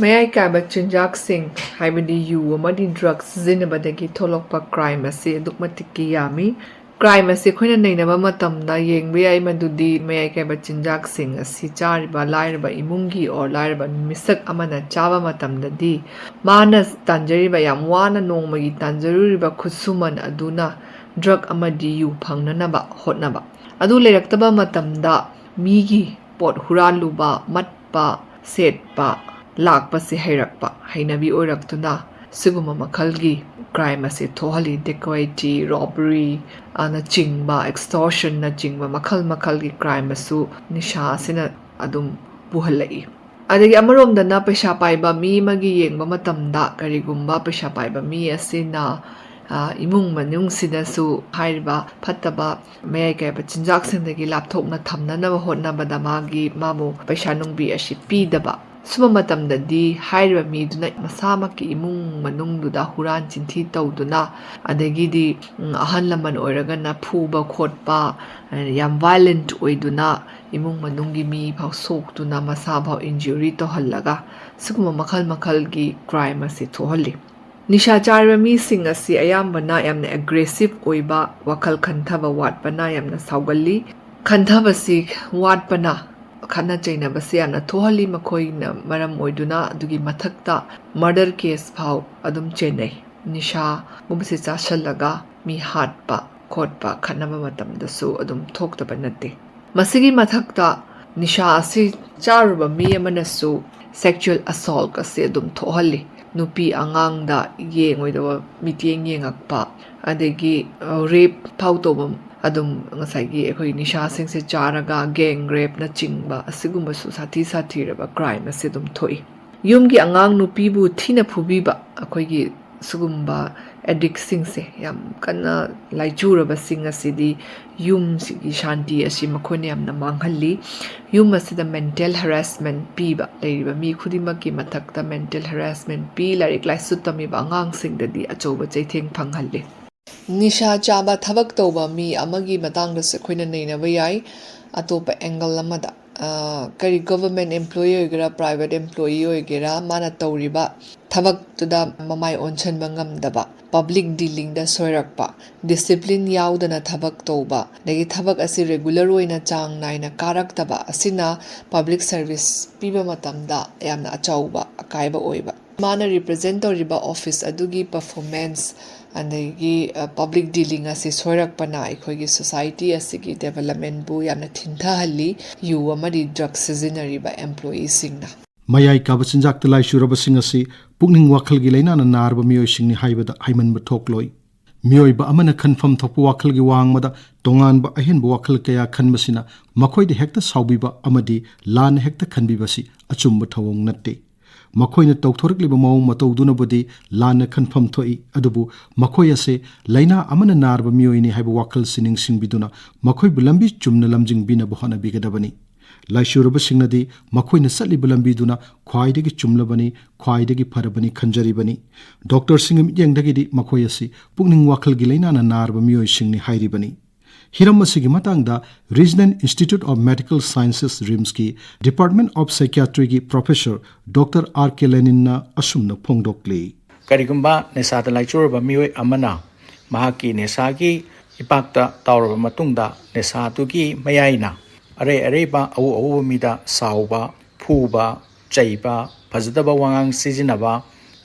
ꯃꯌꯥꯏ ꯀꯥꯏꯕ ꯆꯤꯟꯖꯥꯛꯁꯤꯡ, ꯍꯥꯏꯕꯗꯤ ꯌꯨ ꯑꯃꯗꯤ drugs ꯁꯤꯖꯤꯟꯅꯕꯗꯒꯤ ꯊꯣꯛꯂꯛꯄ crime ꯑꯁꯤ ꯑꯗꯨꯛ ꯃꯇꯤꯛꯀꯤ ꯌꯥꯝꯃꯤ꯫ Crime ꯑꯁꯤ ꯑꯩꯈꯣꯏꯅ ꯅꯩꯅꯕ ꯃꯇꯝꯗ ꯌꯦꯡꯕ ꯌꯥꯏ, ꯃꯗꯨꯗꯤ ꯃꯌꯥꯏ ꯀꯥꯏꯕ ꯆꯤꯟꯖꯥꯛꯁꯤꯡ ꯑꯁꯤ ꯆꯥꯔꯤꯕ ꯂꯥꯏꯔꯕ ꯏꯃꯨꯡꯒꯤ or ꯂꯥꯏꯔꯕ ꯃꯤꯁꯛ ꯑꯃꯅ ꯆꯥꯕ ꯃꯇꯝꯗꯗꯤ, ꯃꯥꯅ ꯇꯥꯟꯖꯔꯤꯕ, ꯌꯥꯝ ꯋꯥꯅ ꯅꯣꯡꯃꯒꯤ ꯇꯥꯟꯖꯔꯨꯔꯤꯕ ꯈꯨꯠꯁꯨꯃꯟ ꯑꯗꯨꯅ drug ꯑꯃꯗꯤ ꯌꯨ ꯐꯪꯅꯅꯕ ꯍꯣꯠꯅꯕ꯫ ꯑꯗꯨ ꯂꯩꯔꯛꯇꯕ ꯃꯇꯝꯗ ꯃꯤꯒꯤ ꯄꯣꯠ ꯍꯨꯔꯥꯜꯂꯨꯕ, ꯃꯠꯄ, ꯁꯦꯠꯄ, ꯂꯥꯛꯄꯁꯦ ꯍꯩꯔꯛꯄ, ꯍꯩꯅꯕꯤ ꯑꯣꯏꯔꯛꯇꯨꯅ ꯁꯤꯒꯨꯝꯕ ꯃꯈꯜꯒꯤ crime ꯑꯁꯤ ꯊꯣꯛꯍꯜꯂꯤ꯫ Dacoity, robbery, ꯑ, ꯅꯆꯤꯡꯕ, extortion ꯅꯆꯤꯡꯕ ꯃꯈꯜ ꯃꯈꯜꯒꯤ crime ꯑꯁꯨ ꯅꯤꯁꯥ ꯑꯁꯤꯅ ꯑꯗꯨꯝ ꯄꯨꯍꯜꯂꯛꯏ꯫ ꯑꯗꯒꯤ ꯑꯃꯔꯣꯝꯗꯅ ꯄꯩꯁꯥ ꯄꯥꯏꯕ ꯃꯤ ꯑꯃꯒꯤ ꯌꯦꯡꯕ ꯃꯇꯝꯗ, ꯀꯔꯤꯒꯨꯝꯕ ꯄꯩꯁꯥ ꯄꯥꯏꯕ ꯃꯤ ꯑꯁꯤꯅ, ꯑ, ꯏꯃꯨꯡ ꯃꯅꯨꯡꯁꯤꯗꯁꯨ ꯍꯥꯏꯔꯤꯕ ꯐꯠꯇꯕ ꯃꯌꯥꯏ ꯀꯥꯏꯕ ꯆꯤꯟꯖꯥꯛꯁꯤꯡꯗꯒꯤ ꯂꯥꯞꯊꯣꯛꯅ ꯊꯝꯅꯅꯕ ꯍꯣꯠꯅꯕꯗ ꯃꯥꯒꯤ, ꯃꯥꯕꯨ ꯄꯩꯁꯥ ꯅꯨꯡꯕꯤ ꯑꯁꯤ ꯄꯤꯗꯕ, ꯁꯨꯝꯕ ꯃꯇꯝꯗꯗꯤ ꯍꯥꯏꯔꯤꯕ ꯃꯤꯗꯨꯅ ꯃꯁꯥꯃꯛꯀꯤ ꯏꯃꯨꯡ ꯃꯅꯨꯡꯗꯨꯗ ꯍꯨꯔꯥꯟ ꯆꯤꯟꯊꯤ ꯇꯧꯗꯨꯅ, ꯑꯗꯒꯤꯗꯤ, ꯎꯝ, ꯑꯍꯜ ꯂꯃꯟ ꯑꯣꯏꯔꯒꯅ ꯐꯨꯕ ꯈꯣꯠꯄ, ꯌꯥꯝ violent ꯑꯣꯏꯗꯨꯅ ꯏꯃꯨꯡ ꯃꯅꯨꯡꯒꯤ ꯃꯤ ꯐꯥꯎ ꯁꯣꯛꯇꯨꯅ ꯃꯁꯥ ꯐꯥꯎ injury ꯇꯧꯍꯜꯂꯒ ꯁꯤꯒꯨꯝꯕ ꯃꯈꯜ ꯃꯈꯜꯒꯤ crime ꯑꯁꯤ ꯊꯣꯛꯍꯜꯂꯤ꯫ ꯅꯤꯁꯥ ꯆꯥꯔꯕ ꯃꯤꯁꯤꯡ ꯑꯁꯤ ꯑꯌꯥꯝꯕꯅ ꯌꯥꯝꯅ aggressive ꯑꯣꯏꯕ, ꯋꯥꯈꯜ ꯈꯟꯊꯕ ꯋꯥꯠꯄꯅ ꯌꯥꯝꯅ ꯁꯥꯎꯒꯜꯂꯤ꯫ ꯈꯟꯊꯕꯁꯤ ꯋꯥꯠꯄꯅ ꯈꯠꯅ ꯆꯩꯅꯕꯁꯤ ꯌꯥꯝꯅ ꯊꯣꯛꯍꯜꯂꯤ꯫ ꯃꯈꯣꯏꯅ ꯃꯔꯝ ꯑꯣꯏꯗꯨꯅ ꯑꯗꯨꯒꯤ ꯃꯊꯛꯇ murder case ꯐꯥꯎ ꯑꯗꯨꯝ ꯆꯦꯟꯅꯩ꯫ ꯅꯤꯁꯥꯒꯨꯝꯕꯁꯤ ꯆꯥꯁꯤꯜꯂꯒ ꯃꯤ ꯍꯥꯠꯄ ꯈꯣꯠꯄ, ꯈꯠꯅꯕ ꯃꯇꯝꯗꯁꯨ ꯑꯗꯨꯝ ꯊꯣꯛꯇꯕ ꯅꯠꯇꯦ꯫ ꯃꯁꯤꯒꯤ ꯃꯊꯛꯇ ꯅꯤꯁꯥ ꯑꯁꯤ ꯆꯥꯔꯨꯕ ꯃꯤ ꯑꯃꯅꯁꯨ sexual assault ꯑꯁꯤ ꯑꯗꯨꯝ ꯊꯣꯛꯍꯜꯂꯤ꯫ ꯅꯨꯄꯤ ꯑꯉꯥꯡꯗ ꯌꯦꯡꯉꯣꯏꯗꯕ ꯃꯤꯠꯌꯦꯡ ꯌꯦꯡꯉꯛꯄ, ꯑꯗꯒꯤ, ꯑ, rape ꯐꯥꯎ ꯇꯧꯕ, ꯑꯗꯨꯝ ꯉꯁꯥꯏꯒꯤ ꯑꯩꯈꯣꯏ ꯅꯤꯁꯥꯁꯤꯡꯁꯦ ꯆꯥꯔꯒ gang rape ꯅꯆꯤꯡꯕ ꯑꯁꯤꯒꯨꯝꯕꯁꯨ ꯁꯥꯊꯤ ꯁꯥꯊꯤꯔꯕ crime ꯑꯁꯤ ꯑꯗꯨꯝ ꯊꯣꯛꯏ꯫ ꯌꯨꯝꯒꯤ ꯑꯉꯥꯡ ꯅꯨꯄꯤꯕꯨ ꯊꯤꯅ ꯐꯨꯕꯤꯕ, ꯑꯩꯈꯣꯏꯒꯤ ꯁꯤꯒꯨꯝꯕ addictꯁꯤꯡꯁꯦ, ꯌꯥꯝ ꯀꯟꯅ ꯂꯥꯏꯆꯨꯔꯕꯁꯤꯡ ꯑꯁꯤꯗꯤ ꯌꯨꯝꯁꯤꯒꯤ ꯁꯥꯟꯇꯤ ꯑꯁꯤ ꯃꯈꯣꯏꯅ ꯌꯥꯝꯅ ꯃꯥꯡꯍꯜꯂꯤ꯫ ꯌꯨꯝ ꯑꯁꯤꯗ mental harassment ꯄꯤꯕ, ꯂꯩꯔꯤꯕ ꯃꯤ ꯈꯨꯗꯤꯡꯃꯛꯀꯤ ꯃꯊꯛꯇ mental harassment ꯄꯤ, ꯂꯥꯏꯔꯤꯛ ꯂꯥꯏꯁꯨ ꯇꯝꯃꯤꯕ ꯑꯉꯥꯡꯁꯤꯡꯗꯗꯤ ꯑꯆꯧꯕ ꯆꯩꯊꯦꯡ ꯐꯪꯍꯜꯂꯤ꯫ ꯅꯤꯁꯥ ꯆꯥꯕ ꯊꯕꯛ ꯇꯧꯕ ꯃꯤ ꯑꯃꯒꯤ ꯃꯇꯥꯡꯗꯁꯨ ꯑꯩꯈꯣꯏꯅ ꯅꯩꯅꯕ ꯌꯥꯏ꯫ ꯑꯇꯣꯞꯄ angle ꯑꯃꯗ, ꯑ, ꯀꯔꯤ government employee ꯑꯣꯏꯒꯦꯔꯥ, private employee ꯑꯣꯏꯒꯦꯔꯥ, ꯃꯥꯅ ꯇꯧꯔꯤꯕ ꯊꯕꯛꯇꯨꯗ ꯃꯃꯥꯏ ꯑꯣꯟꯁꯤꯟꯕ ꯉꯝꯗꯕ, public dealingꯗ ꯁꯣꯏꯔꯛꯄ, discipline ꯌꯥꯎꯗꯅ ꯊꯕꯛ ꯇꯧꯕ, ꯑꯗꯒꯤ ꯊꯕꯛ ꯑꯁꯤ regular ꯑꯣꯏꯅ ꯆꯥꯡ ꯅꯥꯏꯅ ꯀꯥꯔꯛꯇꯕ ꯑꯁꯤꯅ public service ꯄꯤꯕ ꯃꯇꯝꯗ ꯌꯥꯝꯅ ꯑꯆꯧꯕ ꯑꯀꯥꯏꯕ ꯑꯣꯏꯕ꯫ ꯃꯥꯅ represent ꯇꯧꯔꯤꯕ office ꯑꯗꯨꯒꯤ performance, ꯑꯗꯒꯤ, ꯑ, public dealing ꯑꯁꯤ ꯁꯣꯏꯔꯛꯄꯅ ꯑꯩꯈꯣꯏꯒꯤ society ꯑꯁꯤꯒꯤ developmentꯕꯨ ꯌꯥꯝꯅ ꯊꯤꯟꯊꯍꯜꯂꯤ, ꯌꯨ ꯑꯃꯗꯤ drug ꯁꯤꯖꯤꯟꯅꯔꯤꯕ employeeꯁꯤꯡꯅ꯫ ꯃꯌꯥꯏ ꯀꯥꯕ ꯆꯤꯟꯖꯥꯛꯇ ꯂꯥꯏꯆꯨꯔꯕꯁꯤꯡ ꯑꯁꯤ ꯄꯨꯛꯅꯤꯡ ꯋꯥꯈꯜꯒꯤ ꯂꯥꯏꯅꯥꯅ ꯅꯥꯔꯕ ꯃꯤꯑꯣꯏꯁꯤꯡꯅꯤ ꯍꯥꯏꯕꯗ ꯍꯥꯏꯃꯟꯕ ꯊꯣꯛꯂꯣꯏ꯫ ꯃꯤꯑꯣꯏꯕ ꯑꯃꯅ ꯈꯟꯐꯝ ꯊꯣꯛꯄ ꯋꯥꯈꯜꯒꯤ ꯋꯥꯡꯃꯗ ꯇꯣꯉꯥꯟꯕ ꯑꯍꯦꯟꯕ ꯋꯥꯈꯜ ꯀꯌꯥ ꯈꯟꯕꯁꯤꯅ ꯃꯈꯣꯏꯗ ꯍꯦꯛꯇ ꯁꯥꯎꯕꯤꯕ ꯑꯃꯗꯤ ꯂꯥꯟꯅ ꯍꯦꯛꯇ ꯈꯟꯕꯤꯕꯁꯤ ꯑꯆꯨꯝꯕ ꯊꯧꯑꯣꯡ ꯅꯠꯇꯦ꯫ ꯃꯈꯣꯏꯅ ꯇꯧꯊꯣꯔꯛꯂꯤꯕ ꯃꯑꯣꯡ ꯃꯇꯧꯗꯨꯅꯕꯨꯗꯤ ꯂꯥꯟꯅ ꯈꯟꯐꯝ ꯊꯣꯛꯏ, ꯑꯗꯨꯕꯨ ꯃꯈꯣꯏ ꯑꯁꯦ ꯂꯥꯏꯅꯥ ꯑꯃꯅ ꯅꯥꯔꯕ ꯃꯤꯑꯣꯏꯅꯤ ꯍꯥꯏꯕ ꯋꯥꯈꯜꯁꯤ ꯅꯤꯡꯁꯤꯡꯕꯤꯗꯨꯅ ꯃꯈꯣꯏꯕꯨ ꯂꯝꯕꯤ ꯆꯨꯝꯅ ꯂꯝꯖꯤꯡꯕꯤꯅꯕ ꯍꯣꯠꯅꯕꯤꯒꯗꯕꯅꯤ꯫ ꯂꯥꯏꯆꯨꯔꯕꯁꯤꯡꯅꯗꯤ ꯃꯈꯣꯏꯅ ꯆꯠꯂꯤꯕ ꯂꯝꯕꯤꯗꯨꯅ ꯈ꯭ꯋꯥꯏꯗꯒꯤ ꯆꯨꯝꯂꯕꯅꯤ, ꯈ꯭ꯋꯥꯏꯗꯒꯤ ꯐꯔꯕꯅꯤ ꯈꯟꯖꯔꯤꯕꯅꯤ꯫ ꯗꯣꯛꯇꯔꯁꯤꯡꯒꯤ ꯃꯤꯠꯌꯦꯡꯗꯒꯤꯗꯤ ꯃꯈꯣꯏ ꯑꯁꯤ ꯄꯨꯛꯅꯤꯡ ꯋꯥꯈꯜꯒꯤ ꯂꯥꯏꯅꯥꯅ ꯅꯥꯔꯕ ꯃꯤꯑꯣꯏꯁꯤꯡꯅꯤ ꯍꯥꯏꯔꯤꯕꯅꯤ꯫ ꯍꯤꯔꯝ ꯑꯁꯤꯒꯤ ꯃꯇꯥꯡꯗ Regional Institute of Medical Sciences, ꯔꯤꯝꯁꯀꯤ Department of Psychiatryꯒꯤ professor Doctor R K Leninꯅ ꯑꯁꯨꯝꯅ ꯐꯣꯡꯗꯣꯛꯂꯤ꯫ ꯀꯔꯤꯒꯨꯝꯕ ꯅꯤꯁꯥꯗ ꯂꯥꯏꯆꯨꯔꯕ ꯃꯤꯑꯣꯏ ꯑꯃꯅ ꯃꯍꯥꯛꯀꯤ ꯅꯤꯁꯥꯒꯤ ꯏꯄꯥꯛꯇ ꯇꯥꯎꯔꯕ ꯃꯇꯨꯡꯗ ꯅꯤꯁꯥꯗꯨꯒꯤ ꯃꯌꯥꯏꯅ ꯑꯔꯩ ꯑꯔꯩꯕ ꯑꯎ ꯑꯎꯕ ꯃꯤꯗ ꯁꯥꯎꯕ, ꯐꯨꯕ, ꯆꯩꯕ, ꯐꯖꯗꯕ ꯋꯥꯉꯥꯡ ꯁꯤꯖꯤꯟꯅꯕ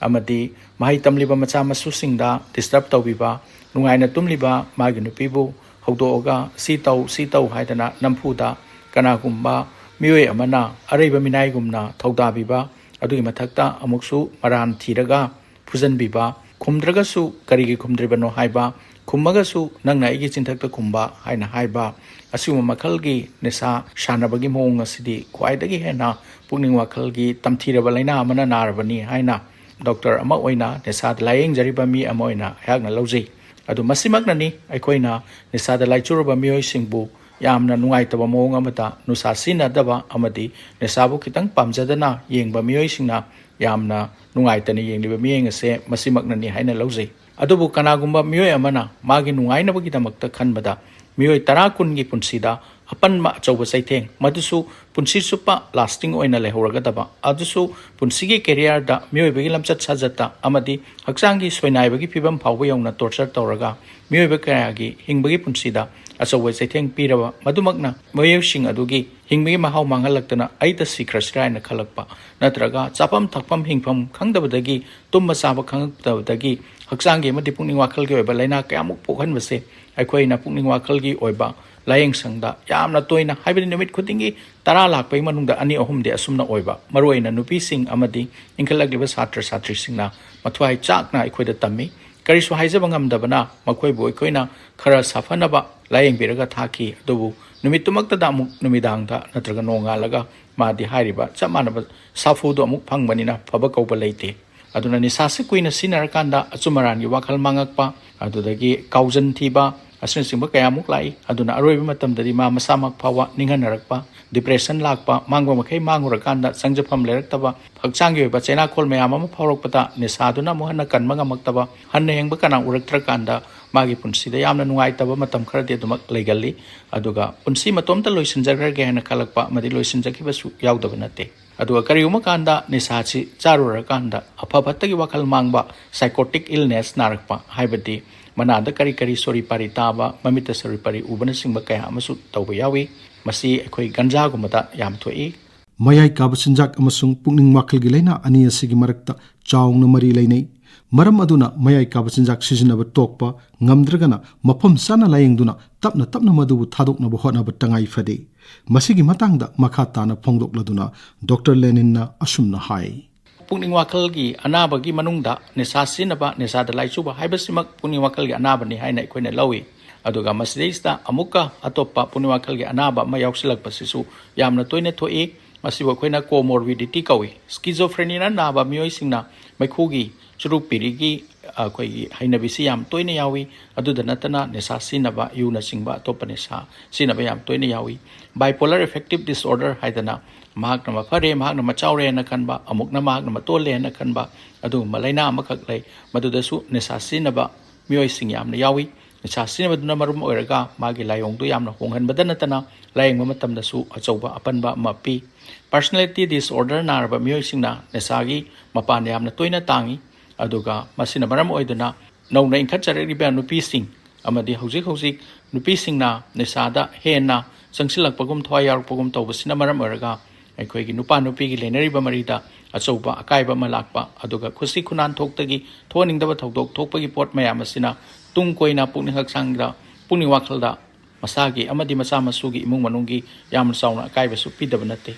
ꯑꯃꯗꯤ ꯃꯍꯩ ꯇꯝꯂꯤꯕ ꯃꯆꯥ ꯃꯁꯨꯁꯤꯡꯗ disturb ꯇꯧꯕꯤꯕ, ꯅꯨꯡꯉꯥꯏꯅ ꯇꯨꯝꯂꯤꯕ ꯃꯥꯒꯤ ꯅꯨꯄꯤꯕꯨ ꯍꯧꯗꯣꯛꯑꯒ "ꯁꯤ ꯇꯧ, ꯁꯤ ꯇꯧ" ꯍꯥꯏꯗꯅ ꯅꯝꯐꯨꯗ ꯀꯅꯥꯒꯨꯝꯕ ꯃꯤꯑꯣꯏ ꯑꯃꯅ ꯑꯔꯩꯕ ꯃꯤꯅꯥꯏꯒꯨꯝꯅ ꯊꯧꯗꯥꯕꯤꯕ, ꯑꯗꯨꯒꯤ ꯃꯊꯛꯇ ꯑꯃꯨꯛꯁꯨ ꯃꯔꯥꯟ ꯊꯤꯔꯒ ꯐꯨꯖꯟꯕꯤꯕ, ꯈꯨꯝꯗ꯭ꯔꯒꯁꯨ "ꯀꯔꯤꯒꯤ ꯈꯨꯝꯗ꯭ꯔꯤꯕꯅꯣ?" ꯍꯥꯏꯕ, ꯈꯨꯝꯃꯒꯁꯨ "ꯅꯪꯅ ꯑꯩꯒꯤ ꯆꯤꯟꯊꯛꯇ ꯈꯨꯝꯕ" ꯍꯥꯏꯅ ꯍꯥꯏꯕ, ꯑꯁꯤꯒꯨꯝꯕ ꯃꯈꯜꯒꯤ ꯅꯤꯁꯥ ꯁꯥꯟꯅꯕꯒꯤ ꯃꯑꯣꯡ ꯑꯁꯤꯗꯤ ꯈ꯭ꯋꯥꯏꯗꯒꯤ ꯍꯦꯟꯅ ꯄꯨꯛꯅꯤꯡ ꯋꯥꯈꯜꯒꯤ ꯇꯝꯊꯤꯔꯕ ꯂꯥꯏꯅꯥ ꯑꯃꯅ ꯅꯥꯔꯕꯅꯤ ꯍꯥꯏꯅ ꯗꯣꯛꯇꯔ ꯑꯃ ꯑꯣꯏꯅ, ꯅꯤꯁꯥꯗ ꯂꯥꯌꯦꯡꯖꯔꯤꯕ ꯃꯤ ꯑꯃ ꯑꯣꯏꯅ ꯑꯩꯍꯥꯛꯅ ꯂꯧꯖꯩ꯫ ꯑꯗꯨ ꯃꯁꯤꯃꯛꯅꯅꯤ ꯑꯩꯈꯣꯏꯅ ꯅꯤꯁꯥꯗ ꯂꯥꯏꯆꯨꯔꯕ ꯃꯤꯑꯣꯏꯁꯤꯡꯕꯨ ꯌꯥꯝꯅ ꯅꯨꯡꯉꯥꯏꯇꯕ ꯃꯑꯣꯡ ꯑꯃꯗ ꯅꯤꯁꯥ ꯁꯤꯖꯤꯟꯅꯗꯕ ꯑꯃꯗꯤ ꯅꯤꯁꯥꯕꯨ ꯈꯤꯇꯪ ꯄꯥꯝꯖꯗꯅ ꯌꯦꯡꯕ ꯃꯤꯑꯣꯏꯁꯤꯡꯅ ꯌꯥꯝꯅ ꯅꯨꯡꯉꯥꯏꯇꯅ ꯌꯦꯡꯂꯤꯕ ꯃꯤꯠꯌꯦꯡ ꯑꯁꯦ ꯃꯁꯤꯃꯛꯅꯅꯤ ꯍꯥꯏꯅ ꯂꯧꯖꯩ꯫ ꯑꯗꯨꯕꯨ ꯀꯅꯥꯒꯨꯝꯕ ꯃꯤꯑꯣꯏ ꯑꯃꯅ ꯃꯥꯒꯤ ꯅꯨꯡꯉꯥꯏꯅꯕꯒꯤꯗꯃꯛꯇ ꯈꯟꯕꯗ ꯃꯤꯑꯣꯏ ꯇꯔꯥ ꯀꯨꯟꯒꯤ ꯄꯨꯟꯁꯤꯗ ꯑꯄꯟꯕ ꯑꯆꯧꯕ ꯆꯩꯊꯦꯡ, ꯃꯗꯨꯁꯨ ꯄꯨꯟꯁꯤ ꯆꯨꯞꯄ lasting ꯑꯣꯏꯅ ꯂꯩꯍꯧꯔꯒꯗꯕ, ꯑꯗꯨꯁꯨ ꯄꯨꯟꯁꯤꯒꯤ careerꯗ, ꯃꯤꯑꯣꯏꯕꯒꯤ ꯂꯝꯆꯠ ꯁꯥꯖꯠꯇ ꯑꯃꯗꯤ ꯍꯛꯆꯥꯡꯒꯤ ꯁꯣꯏꯅꯥꯏꯕꯒꯤ ꯐꯤꯕꯝ ꯐꯥꯎꯕ ꯌꯧꯅ torture ꯇꯧꯔꯒ ꯃꯤꯑꯣꯏꯕ ꯀꯌꯥꯒꯤ ꯍꯤꯡꯕꯒꯤ ꯄꯨꯟꯁꯤꯗ ꯑꯆꯧꯕ ꯆꯩꯊꯦꯡ ꯄꯤꯔꯕ, ꯃꯗꯨꯃꯛꯅ ꯃꯤꯑꯣꯏꯁꯤꯡ ꯑꯗꯨꯒꯤ ꯍꯤꯡꯕꯒꯤ ꯃꯍꯥꯎ ꯃꯥꯡꯍꯜꯂꯛꯇꯅ "ꯑꯩꯇ ꯁꯤꯈ꯭ꯔꯁꯤꯔꯥ" ꯍꯥꯏꯅ ꯈꯜꯂꯛꯄ, ꯅꯠꯇ꯭ꯔꯒ ꯆꯥꯐꯝ ꯊꯛꯐꯝ ꯍꯤꯡꯐꯝ ꯈꯪꯗꯕꯗꯒꯤ, ꯇꯨꯝꯕ ꯆꯥꯕ ꯈꯪꯉꯛꯇꯕꯗꯒꯤ ꯍꯛꯆꯥꯡꯒꯤ ꯑꯃꯗꯤ ꯄꯨꯛꯅꯤꯡ ꯋꯥꯈꯜꯒꯤ ꯑꯣꯏꯕ ꯂꯥꯏꯅꯥ ꯀꯌꯥꯃꯨꯛ ꯄꯣꯛꯍꯟꯕꯁꯦ ꯑꯩꯈꯣꯏꯅ ꯄꯨꯛꯅꯤꯡ ꯋꯥꯈꯜꯒꯤ ꯑꯣꯏꯕ ꯂꯥꯏꯌꯦꯡ ꯁꯪꯗ ꯌꯥꯝꯅ ꯇꯣꯏꯅ, ꯍꯥꯏꯕꯗꯤ ꯅꯨꯃꯤꯠ ꯈꯨꯗꯤꯡꯒꯤ ꯇꯔꯥ ꯂꯥꯛꯄꯒꯤ ꯃꯅꯨꯡꯗ ꯑꯅꯤ ꯑꯍꯨꯝꯗꯤ ꯑꯁꯨꯝꯅ ꯑꯣꯏꯕ, ꯃꯔꯨꯑꯣꯏꯅ ꯅꯨꯄꯤꯁꯤꯡ ꯑꯃꯗꯤ ꯏꯟꯈꯠꯂꯛꯂꯤꯕ ꯁꯥꯇ꯭ꯔ ꯁꯥꯇ꯭ꯔꯤꯁꯤꯡꯅ ꯃꯊ꯭ꯋꯥꯏ ꯆꯥꯛꯅ ꯑꯩꯈꯣꯏꯗ ꯇꯝꯃꯤ꯫ ꯀꯔꯤꯁꯨ ꯍꯥꯏꯖꯕ ꯉꯝꯗꯕꯅ ꯃꯈꯣꯏꯕꯨ ꯑꯩꯈꯣꯏꯅ ꯈꯔ ꯁꯥꯐꯅꯕ ꯂꯥꯏꯌꯦꯡꯕꯤꯔꯒ ꯊꯥꯈꯤ꯫ ꯑꯗꯨꯕꯨ ꯅꯨꯃꯤꯠꯇꯨꯃꯛꯇꯗ ꯑꯃꯨꯛ ꯅꯨꯃꯤꯗꯥꯡꯗ ꯅꯠꯇ꯭ꯔꯒ ꯅꯣꯡꯉꯥꯜꯂꯒ ꯃꯥꯗꯤ ꯍꯥꯏꯔꯤꯕ ꯆꯞ ꯃꯥꯟꯅꯕ ꯁꯥꯐꯨꯗꯣ ꯑꯃꯨꯛ ꯐꯪꯕꯅꯤꯅ ꯐꯕ ꯀꯧꯕ ꯂꯩꯇꯦ꯫ ꯑꯗꯨꯅ ꯅꯤꯁꯥꯁꯤ ꯀꯨꯏꯅ ꯁꯤꯖꯤꯟꯅꯔꯀꯥꯟꯗ ꯑꯆꯨꯝ ꯑꯔꯥꯟꯒꯤ ꯋꯥꯈꯜ ꯃꯥꯡꯉꯛꯄ, ꯑꯗꯨꯗꯒꯤ ꯀꯥꯎꯖꯟ ꯊꯤꯕ, ꯑꯁꯤꯅꯆꯤꯡꯕ ꯀꯌꯥꯃꯨꯛ ꯂꯥꯛꯏ꯫ ꯑꯗꯨꯅ ꯑꯔꯣꯏꯕ ꯃꯇꯝꯗꯗꯤ ꯃꯥ ꯃꯁꯥꯃꯛ ꯐꯥꯎꯕ ꯅꯤꯡꯍꯟꯅꯔꯛꯄ, depression ꯂꯥꯛꯄ, ꯃꯥꯡꯕ ꯃꯈꯩ ꯃꯥꯡꯉꯨꯔꯀꯥꯟꯗ ꯆꯪꯖꯐꯝ ꯂꯩꯔꯛꯇꯕ, ꯍꯛꯆꯥꯡꯒꯤ ꯑꯣꯏꯕ ꯆꯩꯅꯥꯈꯣꯜ ꯃꯌꯥꯝ ꯑꯃ ꯐꯥꯎꯔꯛꯄꯗ ꯅꯤꯁꯥꯗꯨꯅ ꯑꯃꯨꯛ ꯍꯟꯅ ꯀꯟꯕ ꯉꯝꯃꯛꯇꯕ, ꯍꯟꯅ ꯌꯦꯡꯕ ꯀꯅꯥ ꯎꯔꯛꯇ꯭ꯔꯀꯥꯟꯗ ꯃꯥꯒꯤ ꯄꯨꯟꯁꯤꯗ ꯌꯥꯝꯅ ꯅꯨꯡꯉꯥꯏꯇꯕ ꯃꯇꯝ ꯈꯔꯗꯤ ꯑꯗꯨꯃꯛ ꯂꯩꯒꯜꯂꯤ꯫ ꯑꯗꯨꯒ ꯄꯨꯟꯁꯤ ꯃꯇꯣꯝꯇ ꯂꯣꯏꯁꯤꯟꯖꯈ꯭ꯔꯒꯦ ꯍꯥꯏꯅ ꯈꯜꯂꯛꯄ ꯑꯃꯗꯤ ꯂꯣꯏꯁꯤꯟꯖꯈꯤꯕꯁꯨ ꯌꯥꯎꯗꯕ ꯅꯠꯇꯦ꯫ ꯑꯗꯨꯒ ꯀꯔꯤꯒꯨꯝꯕ ꯀꯥꯟꯗ ꯅꯤꯁꯥꯁꯤ ꯆꯥꯔꯨꯔꯀꯥꯟꯗ ꯑꯐ ꯐꯠꯇꯒꯤ ꯋꯥꯈꯜ ꯃꯥꯡꯕ, psychotic illness ꯅꯥꯔꯛꯄ, ꯍꯥꯏꯕꯗꯤ ꯃꯅꯥꯗ ꯀꯔꯤ ꯀꯔꯤ ꯁꯣꯔꯤ ꯄꯥꯔꯤ ꯇꯥꯕ, ꯃꯃꯤꯠꯇ ꯁꯣꯔꯤ ꯄꯥꯔꯤ ꯎꯕꯅꯆꯤꯡꯕ ꯀꯌꯥ ꯑꯃꯁꯨ ꯇꯧꯕ ꯌꯥꯎꯏ꯫ ꯃꯁꯤ ꯑꯩꯈꯣꯏ ꯒꯟꯖꯥꯒꯨꯝꯕꯗ ꯌꯥꯝ ꯊꯣꯛꯏ꯫ ꯃꯌꯥꯏ ꯀꯥꯕ ꯆꯤꯟꯖꯥꯛ ꯑꯃꯁꯨꯡ ꯄꯨꯛꯅꯤꯡ ꯋꯥꯈꯜꯒꯤ ꯂꯥꯏꯅꯥ ꯑꯅꯤ ꯑꯁꯤꯒꯤ ꯃꯔꯛꯇ ꯆꯥꯎꯅ ꯃꯔꯤ ꯂꯩꯅꯩ꯫ ꯃꯔꯝ ꯑꯗꯨꯅ ꯃꯌꯥꯏ ꯀꯥꯕ ꯆꯤꯟꯖꯥꯛ ꯁꯤꯖꯤꯟꯅꯕ ꯇꯣꯛꯄ ꯉꯝꯗ꯭ꯔꯒꯅ ꯃꯐꯝ ꯆꯥꯅ ꯂꯥꯌꯦꯡꯗꯨꯅ ꯇꯞꯅ ꯇꯞꯅ ꯃꯗꯨꯕꯨ ꯊꯥꯗꯣꯛꯅꯕ ꯍꯣꯠꯅꯕ ꯇꯉꯥꯏ ꯐꯗꯦ꯫ ꯃꯁꯤꯒꯤ ꯃꯇꯥꯡꯗ ꯃꯈꯥ ꯇꯥꯅ ꯐꯣꯡꯗꯣꯛꯂꯗꯨꯅ ꯗꯣꯛꯇꯔ ꯂꯦꯅꯤꯟꯅ ꯑꯁꯨꯝꯅ ꯍꯥꯏ꯫ ꯄꯨꯛꯅꯤꯡ ꯋꯥꯈꯜꯒꯤ ꯑꯅꯥꯕꯒꯤ ꯃꯅꯨꯡꯗ ꯅꯤꯁꯥ ꯁꯤꯖꯤꯟꯅꯕ, ꯅꯤꯁꯥꯗ ꯂꯥꯏꯆꯨꯕ ꯍꯥꯏꯕꯁꯤꯃꯛ ꯄꯨꯛꯅꯤꯡ ꯋꯥꯈꯜꯒꯤ ꯑꯅꯥꯕꯅꯤ ꯍꯥꯏꯅ ꯑꯩꯈꯣꯏꯅ ꯂꯧꯏ꯫ ꯑꯗꯨꯒ ꯃꯁꯤꯗꯩꯁꯤꯗ ꯑꯃꯨꯛꯀ ꯑꯇꯣꯞꯄ ꯄꯨꯛꯅꯤꯡ ꯋꯥꯈꯜꯒꯤ ꯑꯅꯥꯕ ꯑꯃ ꯌꯥꯎꯁꯤꯜꯂꯛꯄꯁꯤꯁꯨ ꯌꯥꯝꯅ ꯇꯣꯏꯅ ꯊꯣꯛꯏ꯫ ꯃꯁꯤꯕꯨ ꯑꯩꯈꯣꯏꯅ comorbidity ꯀꯧꯏ꯫ Schizophrenia ꯅꯥꯕ ꯃꯤꯑꯣꯏꯁꯤꯡꯅ ꯃꯩꯈꯨꯒꯤ ꯆꯨꯔꯨꯞ ꯄꯤꯔꯤꯒꯤ ꯑꯩꯈꯣꯏꯒꯤ ꯍꯩꯅꯕꯤꯁꯤ ꯌꯥꯝ ꯇꯣꯏꯅ ꯌꯥꯎꯏ꯫ ꯑꯗꯨꯗ ꯅꯠꯇꯅ ꯅꯤꯁꯥ ꯁꯤꯖꯤꯟꯅꯕ, ꯌꯨꯅꯆꯤꯡꯕ ꯑꯇꯣꯞꯄ ꯅꯤꯁꯥ ꯁꯤꯖꯤꯟꯅꯕ ꯌꯥꯝ ꯇꯣꯏꯅ ꯌꯥꯎꯏ꯫ Bipolar affective disorder ꯍꯥꯏꯗꯅ ꯃꯍꯥꯛꯅ ꯃꯐꯔꯦ, ꯃꯍꯥꯛꯅ ꯃꯆꯥꯎꯔꯦ ꯍꯥꯏꯅ ꯈꯟꯕ, ꯑꯃꯨꯛꯅ ꯃꯍꯥꯛꯅ ꯃꯇꯣꯜꯂꯦ ꯍꯥꯏꯅ ꯈꯟꯕ, ꯑꯗꯨꯒꯨꯝꯕ ꯂꯥꯏꯅꯥ ꯑꯃꯈꯛ ꯂꯩ꯫ ꯃꯗꯨꯗꯁꯨ ꯅꯤꯁꯥ ꯁꯤꯖꯤꯟꯅꯕ ꯃꯤꯑꯣꯏꯁꯤꯡ ꯌꯥꯝꯅ ꯌꯥꯎꯏ꯫ ꯅꯤꯁꯥ ꯁꯤꯖꯤꯟꯅꯕꯗꯨꯅ ꯃꯔꯝ ꯑꯣꯏꯔꯒ ꯃꯥꯒꯤ ꯂꯥꯏꯑꯣꯡꯗꯨ ꯌꯥꯝꯅ ꯍꯣꯡꯍꯟꯕꯗ ꯅꯠꯇꯅ ꯂꯥꯌꯦꯡꯕ ꯃꯇꯝꯗꯁꯨ ꯑꯆꯧꯕ ꯑꯄꯟꯕ ꯑꯃ ꯄꯤ꯫ Personality disorder ꯅꯥꯔꯕ ꯃꯤꯑꯣꯏꯁꯤꯡꯅ ꯅꯤꯁꯥꯒꯤ ꯃꯄꯥꯟ ꯌꯥꯝꯅ ꯇꯣꯏꯅ ꯇꯥꯡꯏ꯫ ꯑꯗꯨꯒ ꯃꯁꯤꯅ ꯃꯔꯝ ꯑꯣꯏꯗꯨꯅ ꯅꯧꯅ ꯏꯟꯈꯠꯆꯔꯛꯂꯤꯕ ꯅꯨꯄꯤꯁꯤꯡ ꯑꯃꯗꯤ ꯍꯧꯖꯤꯛ ꯍꯧꯖꯤꯛ ꯅꯨꯄꯤꯁꯤꯡꯅ ꯅꯤꯁꯥꯗ ꯍꯦꯟꯅ ꯆꯪꯁꯤꯜꯂꯛꯄꯒꯨꯝ, ꯊꯋꯥꯏ ꯌꯥꯎꯔꯛꯄꯒꯨꯝ ꯇꯧꯕꯁꯤꯅ ꯃꯔꯝ ꯑꯣꯏꯔꯒ ꯑꯩꯈꯣꯏꯒꯤ ꯅꯨꯄꯥ ꯅꯨꯄꯤꯒꯤ ꯂꯩꯅꯔꯤꯕ ꯃꯔꯤꯗ ꯑꯆꯧꯕ ꯑꯀꯥꯏꯕ ꯑꯃ ꯂꯥꯛꯄ, ꯑꯗꯨꯒ ꯈꯨꯠꯁꯤ ꯈꯨꯅꯥꯟ ꯊꯣꯛꯇꯒꯤ ꯊꯣꯛꯍꯟꯅꯤꯡꯗꯕ ꯊꯧꯗꯣꯛ ꯊꯣꯛꯄꯒꯤ ꯄꯣꯠ ꯃꯌꯥꯝ ꯑꯁꯤꯅ ꯇꯨꯡ ꯀꯣꯏꯅ ꯄꯨꯛꯅꯤꯡ ꯍꯛꯆꯥꯡꯗ, ꯄꯨꯛꯅꯤꯡ ꯋꯥꯈꯜꯗ ꯃꯁꯥꯒꯤ ꯑꯃꯗꯤ ꯃꯆꯥ ꯃꯁꯨꯒꯤ ꯏꯃꯨꯡ ꯃꯅꯨꯡꯒꯤ ꯌꯥꯝꯅ ꯆꯥꯎꯅ ꯑꯀꯥꯏꯕꯁꯨ ꯄꯤꯗꯕ ꯅꯠꯇꯦ꯫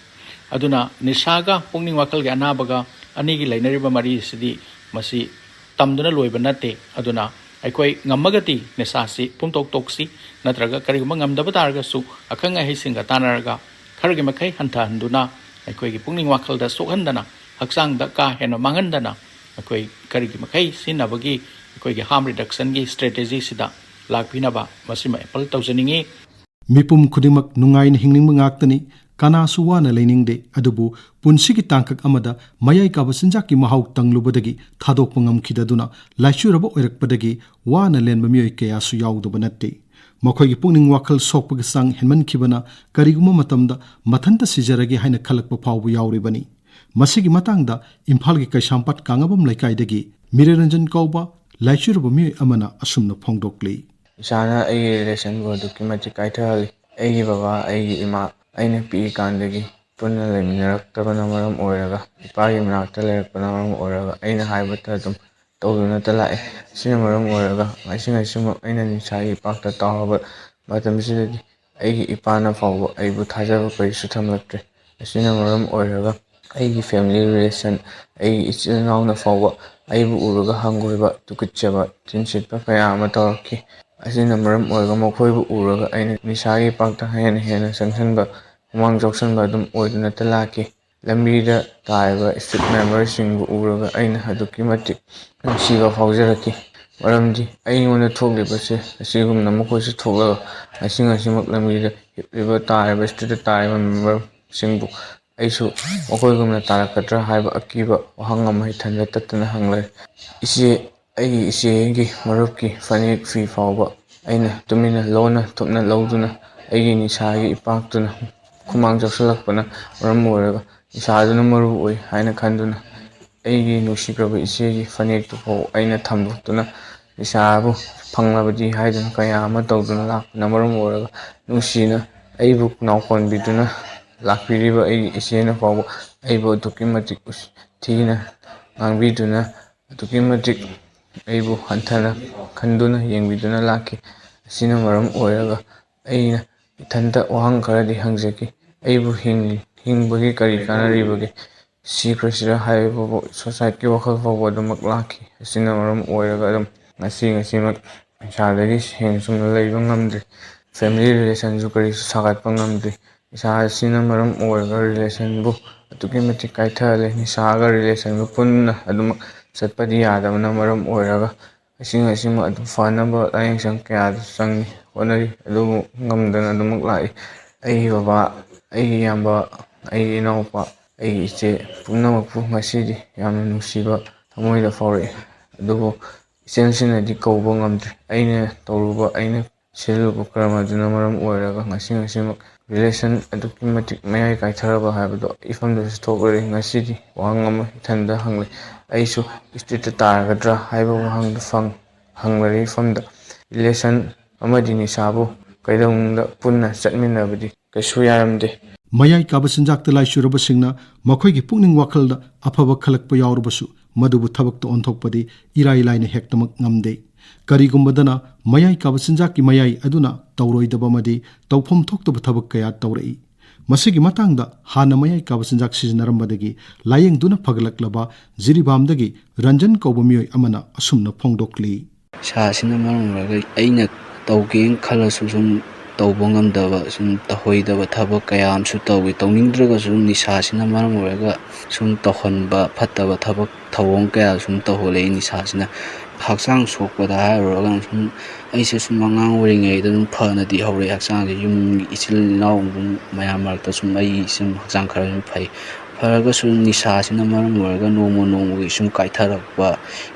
ꯑꯗꯨꯅ ꯅꯤꯁꯥꯒ ꯄꯨꯛꯅꯤꯡ ꯋꯥꯈꯜꯒꯤ ꯑꯅꯥꯕꯒ ꯑꯅꯤꯒꯤ ꯂꯩꯅꯔꯤꯕ ꯃꯔꯤ ꯑꯁꯤꯗꯤ ꯃꯁꯤ ꯇꯝꯗꯨꯅ ꯂꯣꯏꯕ ꯅꯠꯇꯦ꯫ ꯑꯗꯨꯅ ꯑꯩꯈꯣꯏ ꯉꯝꯃꯒꯗꯤ ꯅꯤꯁꯥꯁꯤ ꯄꯨꯝꯇꯣꯛ ꯇꯣꯛꯁꯤ, ꯅꯠꯇ꯭ꯔꯒ ꯀꯔꯤꯒꯨꯝꯕ ꯉꯝꯗꯕ ꯇꯥꯔꯒꯁꯨ ꯑꯈꯪ ꯑꯍꯩꯁꯤꯡꯒ ꯇꯥꯟꯅꯔꯒ ꯈꯔꯒꯤ ꯃꯈꯩ ꯍꯟꯊꯍꯟꯗꯨꯅ, ꯑꯩꯈꯣꯏꯒꯤ ꯄꯨꯛꯅꯤꯡ ꯋꯥꯈꯜꯗ ꯁꯣꯛꯍꯟꯗꯅ, ꯍꯛꯆꯥꯡꯗ ꯀꯥ ꯍꯦꯟꯅ ꯃꯥꯡꯍꯟꯗꯅ, ꯑꯩꯈꯣꯏ ꯀꯔꯤꯒꯤ ꯃꯈꯩ ꯁꯤꯖꯤꯟꯅꯕꯒꯤ ꯑꯩꯈꯣꯏꯒꯤ harm reductionꯒꯤ strategyꯁꯤꯗ ꯂꯥꯛꯄꯤꯅꯕ ꯃꯁꯤꯃ appeal ꯇꯧꯖꯅꯤꯡꯏ꯫ ꯃꯤꯄꯨꯝ ꯈꯨꯗꯤꯡꯃꯛ ꯅꯨꯡꯉꯥꯏꯅ ꯍꯤꯡꯅꯤꯡꯕ ꯉꯥꯛꯇꯅꯤ꯫ ꯀꯅꯥꯁꯨ ꯋꯥꯅ ꯂꯩꯅꯤꯡꯗꯦ꯫ ꯑꯗꯨꯕꯨ ꯄꯨꯟꯁꯤꯒꯤ ꯇꯥꯡꯀꯛ ꯑꯃꯗ ꯃꯌꯥꯏ ꯀꯥꯕ ꯆꯤꯟꯖꯥꯛꯀꯤ ꯃꯍꯥꯎ ꯇꯪꯂꯨꯕꯗꯒꯤ ꯊꯥꯗꯣꯛꯄ ꯉꯝꯈꯤꯗꯗꯨꯅ ꯂꯥꯏꯆꯨꯔꯕ ꯑꯣꯏꯔꯛꯄꯗꯒꯤ ꯋꯥꯅ ꯂꯦꯟꯕ ꯃꯤꯑꯣꯏ ꯀꯌꯥꯁꯨ ꯌꯥꯎꯗꯕ ꯅꯠꯇꯦ꯫ ꯃꯈꯣꯏꯒꯤ ꯄꯨꯛꯅꯤꯡ ꯋꯥꯈꯜ ꯁꯣꯛꯄꯒꯤ ꯆꯥꯡ ꯍꯦꯟꯃꯟꯈꯤꯕꯅ ꯀꯔꯤꯒꯨꯝꯕ ꯃꯇꯝꯗ ꯃꯊꯟꯇ ꯁꯤꯖꯔꯒꯦ ꯍꯥꯏꯅ ꯈꯜꯂꯛꯄ ꯐꯥꯎꯕ ꯌꯥꯎꯔꯤꯕꯅꯤ꯫ ꯃꯁꯤꯒꯤ ꯃꯇꯥꯡꯗ ꯏꯝꯐꯥꯜꯒꯤ ꯀꯩꯁꯥꯝꯄꯥꯠ ꯀꯥꯉꯕꯝ ꯂꯩꯀꯥꯏꯗꯒꯤ ꯃꯤꯔꯦꯔꯟꯖꯟ ꯀꯧꯕ ꯂꯥꯏꯆꯨꯔꯕ ꯃꯤꯑꯣꯏ ꯑꯃꯅ ꯑꯁꯨꯝꯅ ꯐꯣꯡꯗꯣꯛꯂꯤ꯫ ꯏꯁꯥꯅ ꯑꯩꯒꯤ relationꯕꯨ ꯑꯗꯨꯛꯀꯤ ꯃꯇꯤꯛ ꯀꯥꯏꯊꯍꯜꯂꯤ꯫ ꯑꯩꯒꯤ ꯕꯕꯥ, ꯑꯩꯒꯤ ꯏꯃꯥ, ꯑꯩꯅ ꯄꯤꯛꯏꯀꯥꯟꯗꯒꯤ ꯄꯨꯟꯅ ꯂꯩꯃꯤꯟꯅꯔꯛꯇꯕꯅ ꯃꯔꯝ ꯑꯣꯏꯔꯒ, ꯏꯄꯥꯒꯤ ꯃꯅꯥꯛꯇ ꯂꯩꯔꯛꯄꯅ ꯃꯔꯝ ꯑꯣꯏꯔꯒ, ꯑꯩꯅ ꯍꯥꯏꯕꯇ ꯑꯗꯨꯝ ꯇꯧꯗꯨꯅꯇ ꯂꯥꯛꯑꯦ꯫ ꯑꯁꯤꯅ ꯃꯔꯝ ꯑꯣꯏꯔꯒ ꯉꯁꯤ ꯉꯁꯤꯃꯛ ꯑꯩꯅ ꯅꯤꯁꯥꯒꯤ ꯏꯄꯥꯛꯇ ꯇꯥꯎꯔꯕ ꯃꯇꯝꯁꯤꯗꯗꯤ ꯑꯩꯒꯤ ꯏꯄꯥꯅ ꯐꯥꯎꯕ ꯑꯩꯕꯨ ꯊꯥꯖꯕ ꯀꯔꯤꯁꯨ ꯊꯝꯂꯛꯇ꯭ꯔꯦ꯫ ꯑꯁꯤꯅ ꯃꯔꯝ ꯑꯣꯏꯔꯒ ꯑꯩꯒꯤ family relation, ꯑꯩꯒꯤ ꯏꯆꯤꯜ ꯏꯅꯥꯎꯅ ꯐꯥꯎꯕ ꯑꯩꯕꯨ ꯎꯔꯒ ꯍꯪꯒꯣꯏꯕ, ꯇꯨꯀꯠꯆꯕ, ꯆꯤꯟꯁꯤꯠꯄ ꯀꯌꯥ ꯑꯃ ꯇꯧꯔꯛꯈꯤ꯫ ꯑꯁꯤꯅ ꯃꯔꯝ ꯑꯣꯏꯔꯒ ꯃꯈꯣꯏꯕꯨ ꯎꯔꯒ ꯑꯩꯅ ꯅꯤꯁꯥꯒꯤ ꯏꯄꯥꯛꯇ ꯍꯦꯟꯅ ꯍꯦꯟꯅ ꯆꯪꯁꯤꯟꯕ, ꯈꯨꯃꯥꯡ ꯆꯥꯎꯁꯤꯟꯕ ꯑꯗꯨꯝ ꯑꯣꯏꯗꯨꯅꯇ ꯂꯥꯛꯈꯤ꯫ ꯂꯝꯕꯤꯗ ꯇꯥꯔꯤꯕ street memberꯁꯤꯡꯕꯨ ꯎꯔꯒ ꯑꯩꯅ ꯑꯗꯨꯛꯀꯤ ꯃꯇꯤꯛ ꯅꯨꯡꯁꯤꯕ ꯐꯥꯎꯖꯔꯛꯈꯤ꯫ ꯃꯔꯝꯗꯤ ꯑꯩꯉꯣꯟꯗ ꯊꯣꯛꯂꯤꯕꯁꯦ ꯑꯁꯤꯒꯨꯝꯅ ꯃꯈꯣꯏꯁꯨ ꯊꯣꯛꯂꯒ ꯉꯁꯤ ꯉꯁꯤꯃꯛ ꯂꯝꯕꯤꯗ ꯍꯤꯞꯂꯤꯕ, ꯇꯥꯔꯤꯕ, streetꯇ ꯇꯥꯔꯤꯕ memberꯁꯤꯡꯕꯨ ꯑꯩꯁꯨ ꯃꯈꯣꯏꯒꯨꯝꯅ ꯇꯥꯔꯛꯀꯗ꯭ꯔꯥ ꯍꯥꯏꯕ ꯑꯀꯤꯕ ꯋꯥꯍꯪ ꯑꯃ ꯏꯊꯟꯗ ꯇꯠꯇꯅ ꯍꯪꯂꯛꯏ꯫ ꯏꯆꯦ, ꯑꯩꯒꯤ ꯏꯆꯦꯒꯤ ꯃꯔꯨꯞꯀꯤ ꯐꯅꯦꯛ ꯐꯤ ꯐꯥꯎꯕ ꯑꯩꯅ ꯇꯨꯃꯤꯟꯅ ꯂꯣꯟꯅ ꯊꯨꯞꯅ ꯂꯧꯗꯨꯅ ꯑꯩꯒꯤ ꯅꯤꯁꯥꯒꯤ ꯏꯄꯥꯛꯇꯨꯅ ꯈꯨꯃꯥꯡ ꯆꯥꯎꯁꯤꯜꯂꯛꯄꯅ ꯃꯔꯝ ꯑꯣꯏꯔꯒ ꯅꯤꯁꯥꯗꯨꯅ ꯃꯔꯨ ꯑꯣꯏ ꯍꯥꯏꯅ ꯈꯟꯗꯨꯅ ꯑꯩꯒꯤ ꯅꯨꯡꯁꯤꯈ꯭ꯔꯕ ꯏꯆꯦꯒꯤ ꯐꯅꯦꯛꯇꯨ ꯐꯥꯎ ꯑꯩꯅ ꯊꯝꯗꯣꯛꯇꯨꯅ ꯅꯤꯁꯥꯕꯨ ꯐꯪꯂꯕꯗꯤ ꯍꯥꯏꯗꯨꯅ ꯀꯌꯥ ꯑꯃ ꯇꯧꯗꯨꯅ ꯂꯥꯛꯄꯅ ꯃꯔꯝ ꯑꯣꯏꯔꯒ ꯅꯨꯡꯁꯤꯅ ꯑꯩꯕꯨ ꯅꯥꯎꯀꯣꯟꯕꯤꯗꯨꯅ ꯂꯥꯛꯄꯤꯔꯤꯕ ꯑꯩꯒꯤ ꯏꯆꯦꯅ ꯐꯥꯎꯕ ꯑꯩꯕꯨ ꯑꯗꯨꯛꯀꯤ ꯃꯇꯤꯛ ꯎꯁ-, ꯊꯤꯅ ꯉꯥꯡꯕꯤꯗꯨꯅ, ꯑꯗꯨꯛꯀꯤ ꯃꯇꯤꯛ ꯑꯩꯕꯨ ꯍꯟꯊꯅ ꯈꯟꯗꯨꯅ ꯌꯦꯡꯕꯤꯗꯨꯅ ꯂꯥꯛꯈꯤ꯫ ꯑꯁꯤꯅ ꯃꯔꯝ ꯑꯣꯏꯔꯒ ꯑꯩꯅ ꯏꯊꯟꯇ ꯋꯥꯍꯪ ꯈꯔꯗꯤ ꯍꯪꯖꯈꯤ꯫ ꯑꯩꯕꯨ ꯍꯤꯡ-, ꯍꯤꯡꯕꯒꯤ ꯀꯔꯤ ꯀꯥꯟꯅꯔꯤꯕꯒꯦ? ꯁꯤꯈ꯭ꯔꯁꯤꯔ ꯍꯥꯏꯕꯕꯨ ꯁꯣꯁꯥꯏꯇꯤꯒꯤ ꯋꯥꯈꯜ ꯐꯥꯎꯕ ꯑꯗꯨꯃꯛ ꯂꯥꯛꯈꯤ꯫ ꯑꯁꯤꯅ ꯃꯔꯝ ꯑꯣꯏꯔꯒ ꯑꯗꯨꯝ ꯉꯁꯤ ꯉꯁꯤꯃꯛ ꯅꯤꯁꯥꯗꯒꯤ ꯍꯦꯟꯅ ꯆꯨꯝꯅ ꯂꯩꯕ ꯉꯝꯗ꯭ꯔꯤ꯫ ꯐꯦꯃꯤꯂꯤ ꯔꯤꯂꯦꯁꯟꯁꯨ ꯀꯔꯤꯁꯨ ꯁꯥꯒꯠꯄ ꯉꯝꯗ꯭ꯔꯤ꯫ ꯅꯤꯁꯥ ꯑꯁꯤꯅ ꯃꯔꯝ ꯑꯣꯏꯔꯒ ꯔꯤꯂꯦꯁꯟꯕꯨ ꯑꯗꯨꯛꯀꯤ ꯃꯇꯤꯛ ꯀꯥꯏꯊꯍꯜꯂꯦ꯫ ꯅꯤꯁꯥꯒ ꯔꯤꯂꯦꯁꯟꯒ ꯄꯨꯟꯅ ꯑꯗꯨꯃꯛ ꯆꯠꯄꯗꯤ ꯌꯥꯗꯕꯅ ꯃꯔꯝ ꯑꯣꯏꯔꯒ ꯑꯁꯤꯡ ꯑꯁꯤꯃꯛ ꯑꯗꯨꯝ ꯐꯅꯕ ꯂꯥꯏꯌꯦꯡꯁꯪ ꯀꯌꯥꯗ ꯆꯪꯉꯤ, ꯍꯣꯠꯅꯔꯤ, ꯑꯗꯨꯕꯨ ꯉꯝꯗꯅ ꯑꯗꯨꯃꯛ ꯂꯥꯛꯏ꯫ ꯑꯩꯒꯤ ꯕꯕꯥ, ꯑꯩꯒꯤ ꯏꯌꯥꯝꯕ, ꯑꯩꯒꯤ ꯏꯅꯥꯎꯄꯥ, ꯑꯩꯒꯤ ꯏꯆꯦ ꯄꯨꯝꯅꯃꯛꯄꯨ ꯉꯁꯤꯗꯤ ꯌꯥꯝꯅ ꯅꯨꯡꯁꯤꯕ ꯊꯃꯣꯏꯗ ꯐꯥꯎꯔꯛꯏ꯫ ꯑꯗꯨꯕꯨ ꯏꯆꯟꯁꯤꯡꯅꯗꯤ ꯀꯧꯕ ꯉꯝꯗ꯭ꯔꯤ꯫ ꯑꯩꯅ ꯇꯧꯔꯨꯕ, ꯑꯩꯅ ꯁꯤꯜꯂꯨꯕ ꯀꯔꯃ ꯑꯗꯨꯅ ꯃꯔꯝ ꯑꯣꯏꯔꯒ ꯉꯁꯤ ꯉꯁꯤꯃꯛ ꯔꯤꯂꯦꯁꯟ ꯑꯗꯨꯛꯀꯤ ꯃꯇꯤꯛ ꯃꯌꯥꯏ ꯀꯥꯏꯊꯔꯕ ꯍꯥꯏꯕꯗꯣ ꯏꯐꯝꯗꯁꯨ ꯊꯣꯛꯂꯔꯦ꯫ ꯉꯁꯤꯗꯤ ꯋꯥꯍꯪ ꯑꯃ ꯏꯊꯟꯗ ꯍꯪꯂꯦ, "ꯑꯩꯁꯨ ꯏꯁꯇ꯭ꯔꯤꯠꯇ ꯇꯥꯔꯒꯗ꯭ꯔꯥ?" ꯍꯥꯏꯕ ꯋꯥꯍꯪꯗꯨ ꯐꯪ-, ꯍꯪꯂꯔꯦ ꯏꯐꯝꯗ꯫ ꯔꯤꯂꯦꯁꯟ ꯑꯃꯗꯤ ꯅꯤꯁꯥꯕꯨ ꯀꯩꯗꯧꯅꯨꯡꯗ ꯄꯨꯟꯅ ꯆꯠꯃꯤꯟꯅꯕꯗꯤ ꯀꯩꯁꯨ ꯌꯥꯔꯝꯗꯦ꯫ ꯃꯌꯥꯏ ꯀꯥꯕ ꯆꯤꯟꯖꯥꯛꯇ ꯂꯥꯏꯆꯨꯔꯕꯁꯤꯡꯅ ꯃꯈꯣꯏꯒꯤ ꯄꯨꯛꯅꯤꯡ ꯋꯥꯈꯜꯗ ꯑꯐꯕ ꯈꯜꯂꯛꯄ ꯌꯥꯎꯔꯕꯁꯨ, ꯃꯗꯨꯕꯨ ꯊꯕꯛꯇ ꯑꯣꯟꯊꯣꯛꯄꯗꯤ ꯏꯔꯥꯏ ꯂꯥꯏꯅ ꯍꯦꯛꯇꯃꯛ ꯉꯝꯗꯦ꯫ ꯀꯔꯤꯒꯨꯝꯕꯗꯅ ꯃꯌꯥꯏ ꯀꯥꯕ ꯆꯤꯟꯖꯥꯛꯀꯤ ꯃꯌꯥꯏ ꯑꯗꯨꯅ ꯇꯧꯔꯣꯏꯗꯕ ꯑꯃꯗꯤ ꯇꯧꯐꯝ ꯊꯣꯛꯇꯕ ꯊꯕꯛ ꯀꯌꯥ ꯇꯧꯔꯛꯏ꯫ ꯃꯁꯤꯒꯤ ꯃꯇꯥꯡꯗ ꯍꯥꯟꯅ ꯃꯌꯥꯏ ꯀꯥꯕ ꯆꯤꯟꯖꯥꯛ ꯁꯤꯖꯤꯟꯅꯔꯝꯕꯗꯒꯤ ꯂꯥꯌꯦꯡꯗꯨꯅ ꯐꯒꯠꯂꯛꯂꯕ ꯖꯤꯔꯤꯕꯥꯝꯗꯒꯤ ꯔꯟꯖꯟ ꯀꯧꯕ ꯃꯤꯑꯣꯏ ꯑꯃꯅ ꯑꯁꯨꯝꯅ ꯐꯣꯡꯗꯣꯛꯂꯤ꯫ ꯅꯤꯁꯥꯁꯤꯅ ꯃꯔꯝ ꯑꯣꯏꯔꯒ ꯑꯩꯅ ꯇꯧꯒꯦꯅ ꯈꯜꯂꯁꯨ ꯁꯨꯝ ꯇꯧꯕ ꯉꯝꯗꯕ, ꯁꯨꯝ ꯇꯧꯍꯩꯗꯕ ꯊꯕꯛ ꯀꯌꯥ ꯑꯃꯁꯨ ꯇꯧꯏ꯫ ꯇꯧꯅꯤꯡꯗ꯭ꯔꯒꯁꯨ ꯁꯨꯝ ꯅꯤꯁꯥꯁꯤꯅ ꯃꯔꯝ ꯑꯣꯏꯔꯒ ꯁꯨꯝ ꯇꯧꯍꯟꯕ, ꯐꯠꯇꯕ ꯊꯕꯛ ꯊꯧꯑꯣꯡ ꯀꯌꯥ ꯁꯨꯝ ꯇꯧꯍꯜꯂꯛꯏ ꯅꯤꯁꯥꯁꯤꯅ꯫ ꯍꯛꯆꯥꯡ ꯁꯣꯛꯄꯗ ꯍꯥꯏꯔꯨꯔꯒꯅ ꯁꯨꯝ ꯑꯩꯁꯦ ꯁꯨꯝ ꯑꯉꯥꯡ ꯑꯣꯏꯔꯤꯉꯩꯗ ꯑꯗꯨꯝ ꯐꯅꯗꯤ ꯍꯧꯔꯛꯑꯦ ꯍꯛꯆꯥꯡꯁꯦ꯫ ꯌꯨꯝꯒꯤ ꯏꯆꯤꯜ ꯏꯅꯥꯎ ꯑꯗꯨꯝ ꯃꯌꯥꯝ ꯃꯔꯛꯇ ꯁꯨꯝ ꯑꯩꯒꯤ ꯁꯨꯝ ꯍꯛꯆꯥꯡ ꯈꯔ ꯁꯨꯝ ꯐꯩ꯫ ꯐꯔꯒꯁꯨ ꯅꯤꯁꯥꯁꯤꯅ ꯃꯔꯝ ꯑꯣꯏꯔꯒ ꯅꯣꯡꯃ ꯅꯣꯡꯃꯒꯤ ꯁꯨꯝ ꯀꯥꯏꯊꯔꯛꯄ,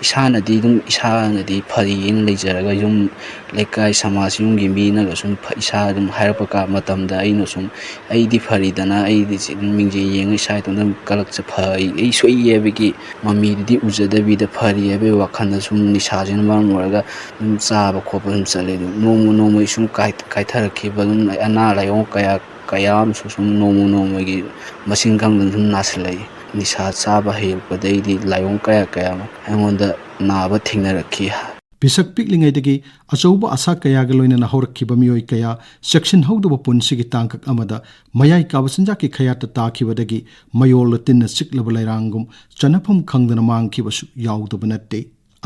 ꯏꯁꯥꯅꯗꯤ ꯑꯗꯨꯝ ꯏꯁꯥꯅꯗꯤ ꯐꯔꯤꯅ ꯂꯩꯖꯔꯒ ꯌꯨꯝ ꯂꯩꯀꯥꯏ ꯁꯃꯥꯖ ꯌꯨꯝꯒꯤ ꯃꯤꯅꯒ ꯁꯨꯝ ꯐ-, ꯏꯁꯥ ꯑꯗꯨꯝ ꯍꯥꯏꯔꯛꯄ ꯀꯥ-, ꯃꯇꯝꯗ ꯑꯩꯅ ꯁꯨꯝ ꯑꯩꯗꯤ ꯐꯔꯤꯗꯅ ꯑꯩꯗꯤ ꯁꯤ ꯑꯗꯨꯝ ꯃꯤꯡꯖꯦꯜ ꯌꯦꯡꯉ ꯏꯁꯥ ꯏꯇꯣꯝꯇ ꯑꯗꯨꯝ ꯀꯜꯂꯛꯆ-, ꯐ-, ꯑꯩ, ꯑꯩ ꯁꯣꯏꯌꯦ ꯍꯥꯏꯕꯒꯤ ꯃꯃꯤꯗꯨꯗꯤ ꯎꯖꯗꯕꯤꯗ ꯐꯔꯤ ꯍꯥꯏꯕꯒꯤ ꯋꯥꯈꯜꯗ ꯁꯨꯝ ꯅꯤꯁꯥꯁꯤꯅ ꯃꯔꯝ ꯑꯣꯏꯔꯒ ꯑꯗꯨꯝ ꯆꯥꯕ ꯈꯣꯠꯄ ꯑꯗꯨꯝ ꯆꯠꯂꯦ꯫ ꯑꯗꯨꯝ ꯅꯣꯡꯃ ꯅꯣꯡꯃꯒꯤ ꯁꯨꯝ ꯀꯥꯏ-, ꯀꯥꯏꯊꯔꯛꯈꯤꯕ ꯑꯗꯨꯝ ꯑꯅꯥ ꯂꯥꯏꯑꯣꯡ ꯀꯌꯥ ꯀꯌꯥ ꯑꯃꯁꯨ ꯁꯨꯝ ꯅꯣꯡꯃ ꯅꯣꯡꯃꯒꯤ ꯃꯁꯤꯡ ꯈꯪꯗꯅ ꯁꯨꯝ ꯅꯥꯁꯤꯜꯂꯛꯏ꯫ ꯅꯤꯁꯥ ꯆꯥꯕ ꯍꯩꯔꯛꯄꯗꯩꯗꯤ ꯂꯥꯏꯑꯣꯡ ꯀꯌꯥ ꯀꯌꯥ ꯑꯃ ꯑꯩꯉꯣꯟꯗ ꯅꯥꯕ ꯊꯦꯡꯅꯔꯛꯈꯤ꯫ ꯄꯤꯁꯛ ꯄꯤꯛꯂꯤꯉꯩꯗꯒꯤ ꯑꯆꯧꯕ ꯑꯁꯥ ꯀꯌꯥꯒ ꯂꯣꯏꯅꯅ ꯍꯧꯔꯛꯈꯤꯕ ꯃꯤꯑꯣꯏ ꯀꯌꯥ ꯆꯦꯛꯁꯤꯟꯍꯧꯗꯕ ꯄꯨꯟꯁꯤꯒꯤ ꯇꯥꯡꯀꯛ ꯑꯃꯗ ꯃꯌꯥꯏ ꯀꯥꯕ ꯆꯤꯟꯖꯥꯛꯀꯤ ꯈꯌꯥꯠꯇ ꯇꯥꯈꯤꯕꯗꯒꯤ ꯃꯌꯣꯜꯗ ꯇꯤꯟꯅ ꯆꯤꯛꯂꯕ ꯂꯩꯔꯥꯡꯒꯨꯝ ꯆꯅꯐꯝ ꯈꯪꯗꯅ ꯃꯥꯡꯈꯤꯕꯁꯨ ꯌꯥꯎꯗꯕ ꯅꯠꯇꯦ꯫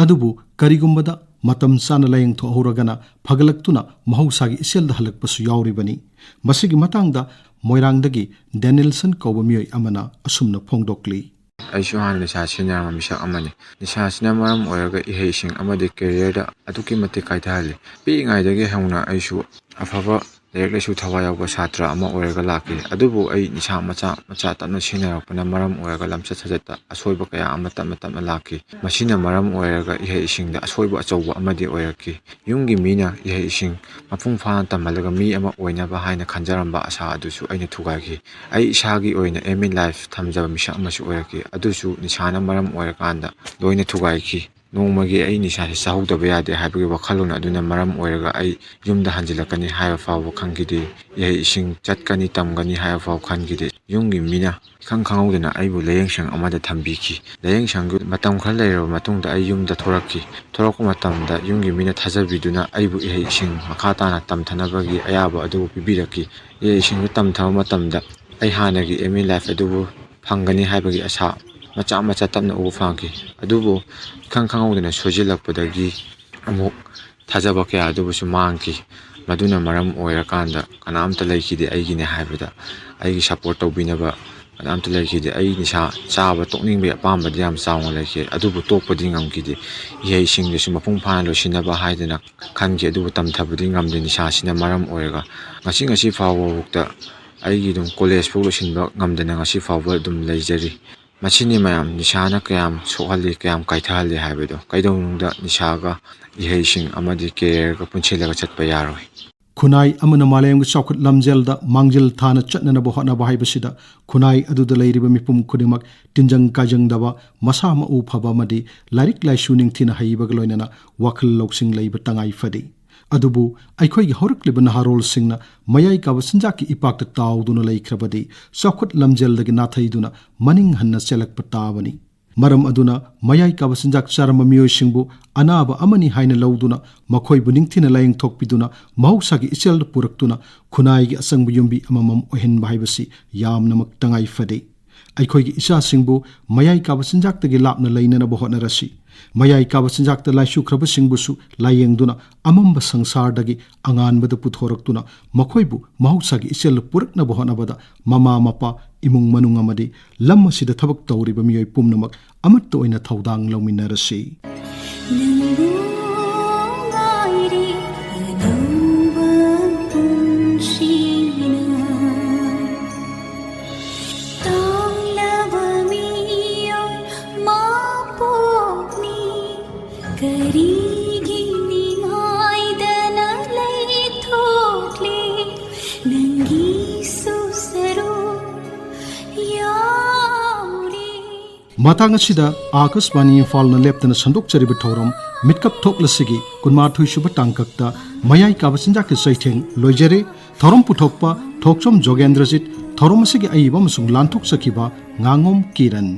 ꯑꯗꯨꯕꯨ ꯀꯔꯤꯒꯨꯝꯕꯗ ꯃꯇꯝ ꯆꯥꯅ ꯂꯥꯌꯦꯡꯊꯣꯛꯍꯧꯔꯒꯅ ꯐꯒꯠꯂꯛꯇꯨꯅ ꯃꯍꯧꯁꯥꯒꯤ ꯏꯆꯦꯜꯗ ꯍꯜꯂꯛꯄꯁꯨ ꯌꯥꯎꯔꯤꯕꯅꯤ꯫ ꯃꯁꯤꯒꯤ ꯃꯇꯥꯡꯗ ꯃꯣꯏꯔꯥꯡꯗꯒꯤ ꯗꯦꯅꯤꯜꯁꯟ ꯀꯧꯕ ꯃꯤꯑꯣꯏ ꯑꯃꯅ ꯑꯁꯨꯝꯅ ꯐꯣꯡꯗꯣꯛꯂꯤ꯫ ꯑꯩꯁꯨ ꯍꯥꯟꯅ ꯅꯤꯁꯥ ꯁꯤꯖꯤꯟꯅꯔꯝꯕ ꯃꯤꯁꯛ ꯑꯃꯅꯤ꯫ ꯅꯤꯁꯥꯁꯤꯅ ꯃꯔꯝ ꯑꯣꯏꯔꯒ ꯏꯍꯩ ꯏꯁꯤꯡ ꯑꯃꯗꯤ ꯀꯦꯔꯤꯌꯔꯗ ꯑꯗꯨꯛꯀꯤ ꯃꯇꯤꯛ ꯀꯥꯏꯊꯍꯜꯂꯤ꯫ ꯄꯤꯛꯏꯉꯩꯗꯒꯤ ꯍꯧꯅ ꯑꯩꯁꯨ ꯑꯐꯕ ꯂꯥꯏꯔꯤꯛ ꯂꯥꯏꯁꯨ ꯊꯋꯥꯏ ꯌꯥꯎꯕ ꯁꯥꯇ꯭ꯔ ꯑꯃ ꯑꯣꯏꯔꯒ ꯂꯥꯛꯈꯤ꯫ ꯑꯗꯨꯕꯨ ꯑꯩ ꯅꯤꯁꯥ ꯃꯆꯥ ꯃꯆꯥ ꯇꯞꯅ ꯁꯤꯖꯤꯟꯅꯔꯛꯄꯅ ꯃꯔꯝ ꯑꯣꯏꯔꯒ ꯂꯝꯆꯠ ꯁꯥꯖꯠꯇ ꯑꯁꯣꯏꯕ ꯀꯌꯥ ꯑꯃ ꯇꯞꯅ ꯇꯞꯅ ꯂꯥꯛꯈꯤ꯫ ꯃꯁꯤꯅ ꯃꯔꯝ ꯑꯣꯏꯔꯒ ꯏꯍꯩ ꯏꯁꯤꯡꯗ ꯑꯁꯣꯏꯕ ꯑꯆꯧꯕ ꯑꯃꯗꯤ ꯑꯣꯏꯔꯛꯈꯤ꯫ ꯌꯨꯝꯒꯤ ꯃꯤꯅ ꯏꯍꯩ ꯏꯁꯤꯡ ꯃꯄꯨꯡ ꯐꯥꯅ ꯇꯝꯍꯜꯂꯒ ꯃꯤ ꯑꯃ ꯑꯣꯏꯅꯕ ꯍꯥꯏꯅ ꯈꯟꯖꯔꯝꯕ ꯑꯁꯥ ꯑꯗꯨꯁꯨ ꯑꯩꯅ ꯊꯨꯒꯥꯏꯈꯤ꯫ ꯑꯩ ꯏꯁꯥꯒꯤ ꯑꯣꯏꯅ aim in life ꯊꯝꯖꯕ ꯃꯤꯁꯛ ꯑꯃꯁꯨ ꯑꯣꯏꯔꯛꯈꯤ꯫ ꯑꯗꯨꯁꯨ ꯅꯤꯁꯥꯅ ꯃꯔꯝ ꯑꯣꯏꯔꯀꯥꯟꯗ ꯂꯣꯏꯅ ꯊꯨꯒꯥꯏꯈꯤ꯫ ꯅꯣꯡꯃꯒꯤ ꯑꯩ ꯅꯤꯁꯥꯁꯤ ꯆꯥꯍꯧꯗꯕ ꯌꯥꯗꯦ ꯍꯥꯏꯕꯒꯤ ꯋꯥꯈꯜꯂꯣꯟ ꯑꯗꯨꯅ ꯃꯔꯝ ꯑꯣꯏꯔꯒ ꯑꯩ ꯌꯨꯝꯗ ꯍꯟꯖꯤꯜꯂꯛꯀꯅꯤ ꯍꯥꯏꯕ ꯐꯥꯎꯕ ꯈꯟꯈꯤꯗꯦ꯫ ꯏꯍꯩ ꯏꯁꯤꯡ ꯆꯠꯀꯅꯤ, ꯇꯝꯒꯅꯤ ꯍꯥꯏꯕ ꯐꯥꯎ ꯈꯟꯈꯤꯗꯦ꯫ ꯌꯨꯝꯒꯤ ꯃꯤꯅ ꯏꯈꯪ ꯈꯪꯍꯧꯗꯅ ꯑꯩꯕꯨ ꯂꯥꯏꯌꯦꯡꯁꯪ ꯑꯃꯗ ꯊꯝꯕꯤꯈꯤ꯫ ꯂꯥꯏꯌꯦꯡꯁꯪꯗꯨ ꯃꯇꯝ ꯈꯔ ꯂꯩꯔꯕ ꯃꯇꯨꯡꯗ ꯑꯩ ꯌꯨꯝꯗ ꯊꯣꯔꯛꯈꯤ꯫ ꯊꯣꯔꯛꯄ ꯃꯇꯝꯗ ꯌꯨꯝꯒꯤ ꯃꯤꯅ ꯊꯥꯖꯕꯤꯗꯨꯅ ꯑꯩꯕꯨ ꯏꯍꯩ ꯏꯁꯤꯡ ꯃꯈꯥ ꯇꯥꯅ ꯇꯝꯊꯅꯕꯒꯤ ꯑꯌꯥꯕ ꯑꯗꯨꯕꯨ ꯄꯤꯕꯤꯔꯛꯈꯤ꯫ ꯏꯍꯩ ꯏꯁꯤꯡꯗꯨ ꯇꯝꯊꯕ ꯃꯇꯝꯗ ꯑꯩ ꯍꯥꯟꯅꯒꯤ aim in life ꯑꯗꯨꯕꯨ ꯐꯪꯒꯅꯤ ꯍꯥꯏꯕꯒꯤ ꯑꯁꯥ ꯃꯆꯥ ꯃꯆꯥ ꯇꯞꯅ ꯎꯕ ꯐꯪꯈꯤ꯫ ꯑꯗꯨꯕꯨ ꯏꯈꯪ ꯈꯪꯍꯧꯗꯅ ꯁꯣꯏꯖꯤꯜꯂꯛꯄꯗꯒꯤ ꯑꯃꯨꯛ ꯊꯥꯖꯕ ꯀꯌꯥ ꯑꯗꯨꯕꯨꯁꯨ ꯃꯥꯡꯈꯤ꯫ ꯃꯗꯨꯅ ꯃꯔꯝ ꯑꯣꯏꯔꯀꯥꯟꯗ ꯀꯅꯥꯝꯇ ꯂꯩꯈꯤꯗꯦ ꯑꯩꯒꯤꯅꯦ ꯍꯥꯏꯕꯗ꯫ ꯑꯩꯒꯤ support ꯇꯧꯕꯤꯅꯕ ꯀꯅꯥꯝꯇ ꯂꯩꯈꯤꯗꯦ꯫ ꯑꯩ ꯅꯤꯁꯥ ꯆꯥꯕ ꯇꯣꯛꯅꯤꯡꯕꯒꯤ ꯑꯄꯥꯝꯕꯗꯤ ꯌꯥꯝ ꯆꯥꯎꯅ ꯂꯩꯈꯤ, ꯑꯗꯨꯕꯨ ꯇꯣꯛꯄꯗꯤ ꯉꯝꯈꯤꯗꯦ꯫ ꯏꯍꯩꯁꯤꯡꯗꯨꯁꯨ ꯃꯄꯨꯡ ꯐꯥꯅ ꯂꯣꯏꯁꯤꯟꯅꯕ ꯍꯥꯏꯗꯅ ꯈꯟꯈꯤ, ꯑꯗꯨꯕꯨ ꯇꯝꯊꯕꯗꯤ ꯉꯝꯗꯦ꯫ ꯅꯤꯁꯥꯁꯤꯅ ꯃꯔꯝ ꯑꯣꯏꯔꯒ ꯉꯁꯤ, ꯉꯁꯤ ꯐꯥꯎꯕꯐꯥꯎꯗ ꯑꯩꯒꯤ ꯑꯗꯨꯝ ꯀꯣꯂꯦꯖ ꯐꯥꯎ ꯂꯣꯏꯁꯤꯟꯕ ꯉꯝꯗꯅ ꯉꯁꯤ ꯐꯥꯎꯕ ꯑꯗꯨꯝ ꯂꯩꯖꯔꯤ꯫ ꯃꯁꯤꯅꯤ ꯃꯌꯥꯝ, ꯅꯤꯁꯥꯅ ꯀꯌꯥꯝ ꯁꯣꯛꯍꯜꯂꯤ, ꯀꯌꯥꯝ ꯀꯥꯏꯊꯍꯜꯂꯤ ꯍꯥꯏꯕꯗꯣ꯫ ꯀꯩꯗꯧꯅꯨꯡꯗ ꯅꯤꯁꯥꯒ ꯏꯍꯩꯁꯤꯡ ꯑꯃꯗꯤ ꯀꯦꯔꯤꯌꯔꯒ ꯄꯨꯟꯁꯤꯜꯂꯒ ꯆꯠꯄ ꯌꯥꯔꯣꯏ꯫ ꯈꯨꯟꯅꯥꯏ ꯑꯃꯅ ꯃꯥꯂꯦꯝꯒꯤ ꯆꯥꯎꯈꯠ ꯂꯝꯖꯦꯜꯗ ꯃꯥꯡꯖꯤꯜ ꯊꯥꯅ ꯆꯠꯅꯅꯕ ꯍꯣꯠꯅꯕ ꯍꯥꯏꯕꯁꯤꯗ ꯈꯨꯟꯅꯥꯏ ꯑꯗꯨꯗ ꯂꯩꯔꯤꯕ ꯃꯤꯄꯨꯝ ꯈꯨꯗꯤꯡꯃꯛ ꯇꯤꯟꯖꯪ ꯀꯥꯏꯖꯪꯗꯕ, ꯃꯁꯥ ꯃꯎ ꯐꯕ ꯑꯃꯗꯤ ꯂꯥꯏꯔꯤꯛ ꯂꯥꯏꯁꯨ ꯅꯤꯡꯊꯤꯅ ꯍꯩꯕꯒ ꯂꯣꯏꯅꯅ ꯋꯥꯈꯜ ꯂꯧꯁꯤꯡ ꯂꯩꯕ ꯇꯉꯥꯏ ꯐꯗꯦ꯫ ꯑꯗꯨꯕꯨ ꯑꯩꯈꯣꯏꯒꯤ ꯍꯧꯔꯛꯂꯤꯕ ꯅꯍꯥꯔꯣꯜꯁꯤꯡꯅ ꯃꯌꯥꯏ ꯀꯥꯕ ꯆꯤꯟꯖꯥꯛꯀꯤ ꯏꯄꯥꯛꯇ ꯇꯥꯎꯗꯨꯅ ꯂꯩꯈ꯭ꯔꯕꯗꯤ ꯆꯥꯎꯈꯠ ꯂꯝꯖꯦꯜꯗꯒꯤ ꯅꯥꯊꯩꯗꯨꯅ ꯃꯅꯤꯡ ꯍꯟꯅ ꯆꯦꯜꯂꯛꯄ ꯇꯥꯕꯅꯤ꯫ ꯃꯔꯝ ꯑꯗꯨꯅ ꯃꯌꯥꯏ ꯀꯥꯕ ꯆꯤꯟꯖꯥꯛ ꯆꯥꯔꯝꯕ ꯃꯤꯑꯣꯏꯁꯤꯡꯕꯨ ꯑꯅꯥꯕ ꯑꯃꯅꯤ ꯍꯥꯏꯅ ꯂꯧꯗꯨꯅ ꯃꯈꯣꯏꯕꯨ ꯅꯤꯡꯊꯤꯅ ꯂꯥꯌꯦꯡꯊꯣꯛꯄꯤꯗꯨꯅ ꯃꯍꯧꯁꯥꯒꯤ ꯏꯆꯦꯜꯗ ꯄꯨꯔꯛꯇꯨꯅ ꯈꯨꯟꯅꯥꯏꯒꯤ ꯑꯆꯪꯕ ꯌꯨꯝꯕꯤ ꯑꯃꯃꯝ ꯑꯣꯏꯍꯟꯕ ꯍꯥꯏꯕꯁꯤ ꯌꯥꯝꯅꯃꯛ ꯇꯉꯥꯏ ꯐꯗꯦ꯫ ꯑꯩꯈꯣꯏꯒꯤ ꯏꯆꯥꯁꯤꯡꯕꯨ ꯃꯌꯥꯏ ꯀꯥꯕ ꯆꯤꯟꯖꯥꯛꯇꯒꯤ ꯂꯥꯞꯅ ꯂꯩꯅꯅꯕ ꯍꯣꯠꯅꯔꯁꯤ꯫ ꯃꯌꯥꯏ ꯀꯥꯕ ꯆꯤꯟꯖꯥꯛꯇ ꯂꯥꯏꯆꯨꯈ꯭ꯔꯕꯁꯤꯡꯕꯨꯁꯨ ꯂꯥꯌꯦꯡꯗꯨꯅ ꯑꯃꯝꯕ ꯁꯪꯁꯥꯔꯗꯒꯤ ꯑꯉꯥꯟꯕꯗ ꯄꯨꯊꯣꯔꯛꯇꯨꯅ ꯃꯈꯣꯏꯕꯨ ꯃꯍꯧꯁꯥꯒꯤ ꯏꯆꯦꯜꯗ ꯄꯨꯔꯛꯅꯕ ꯍꯣꯠꯅꯕꯗ ꯃꯃꯥ ꯃꯄꯥ, ꯏꯃꯨꯡ ꯃꯅꯨꯡ ꯑꯃꯗꯤ ꯂꯝ ꯑꯁꯤꯗ ꯊꯕꯛ ꯇꯧꯔꯤꯕ ꯃꯤꯑꯣꯏ ꯄꯨꯝꯅꯃꯛ ꯑꯃꯠꯇ ꯑꯣꯏꯅ ꯊꯧꯗꯥꯡ ꯂꯧꯃꯤꯟꯅꯔꯁꯤ꯫ ꯅꯪꯕꯨ ꯉꯥꯏꯔꯤ ꯑꯅꯧꯕ ꯄꯨꯟꯁꯤꯅ꯫ ꯇꯥꯡꯂꯕ ꯃꯤꯑꯣꯏ ꯃꯄꯣꯛꯅꯤ, ꯀꯔꯤꯒꯤ ꯅꯤꯡꯉꯥꯏꯗꯅ ꯂꯩꯊꯣꯛꯂꯤ? ꯅꯪꯒꯤꯁꯨ ꯁꯔꯨꯛ ꯌꯥꯎꯔꯤ꯫ ꯃꯇꯥꯡ ꯑꯁꯤꯗ ꯑꯥꯀꯥꯁꯕꯥꯅꯤ ꯏꯝꯐꯥꯜꯅ ꯂꯦꯞꯇꯅ ꯁꯟꯗꯣꯛꯆꯔꯤꯕ ꯊꯧꯔꯝ ꯃꯤꯠꯀꯞ ꯊꯣꯛꯂꯁꯤꯒꯤ ꯀꯨꯟꯃꯥꯊꯣꯏ ꯁꯨꯕ ꯇꯥꯡꯀꯛꯇ ꯃꯌꯥꯏ ꯀꯥꯕ ꯆꯤꯟꯖꯥꯛꯀꯤ ꯆꯩꯊꯦꯡ ꯂꯣꯏꯖꯔꯦ꯫ ꯊꯧꯔꯝ ꯄꯨꯊꯣꯛꯄ ꯊꯣꯛꯆꯣꯝ ꯖꯣꯒꯦꯟꯗ꯭ꯔꯖꯤꯠ, ꯊꯧꯔꯝ ꯑꯁꯤꯒꯤ ꯑꯏꯕ ꯑꯃꯁꯨꯡ ꯂꯥꯟꯊꯣꯛꯆꯈꯤꯕ ꯉꯥꯉꯣꯝ ꯀꯤꯔꯟ꯫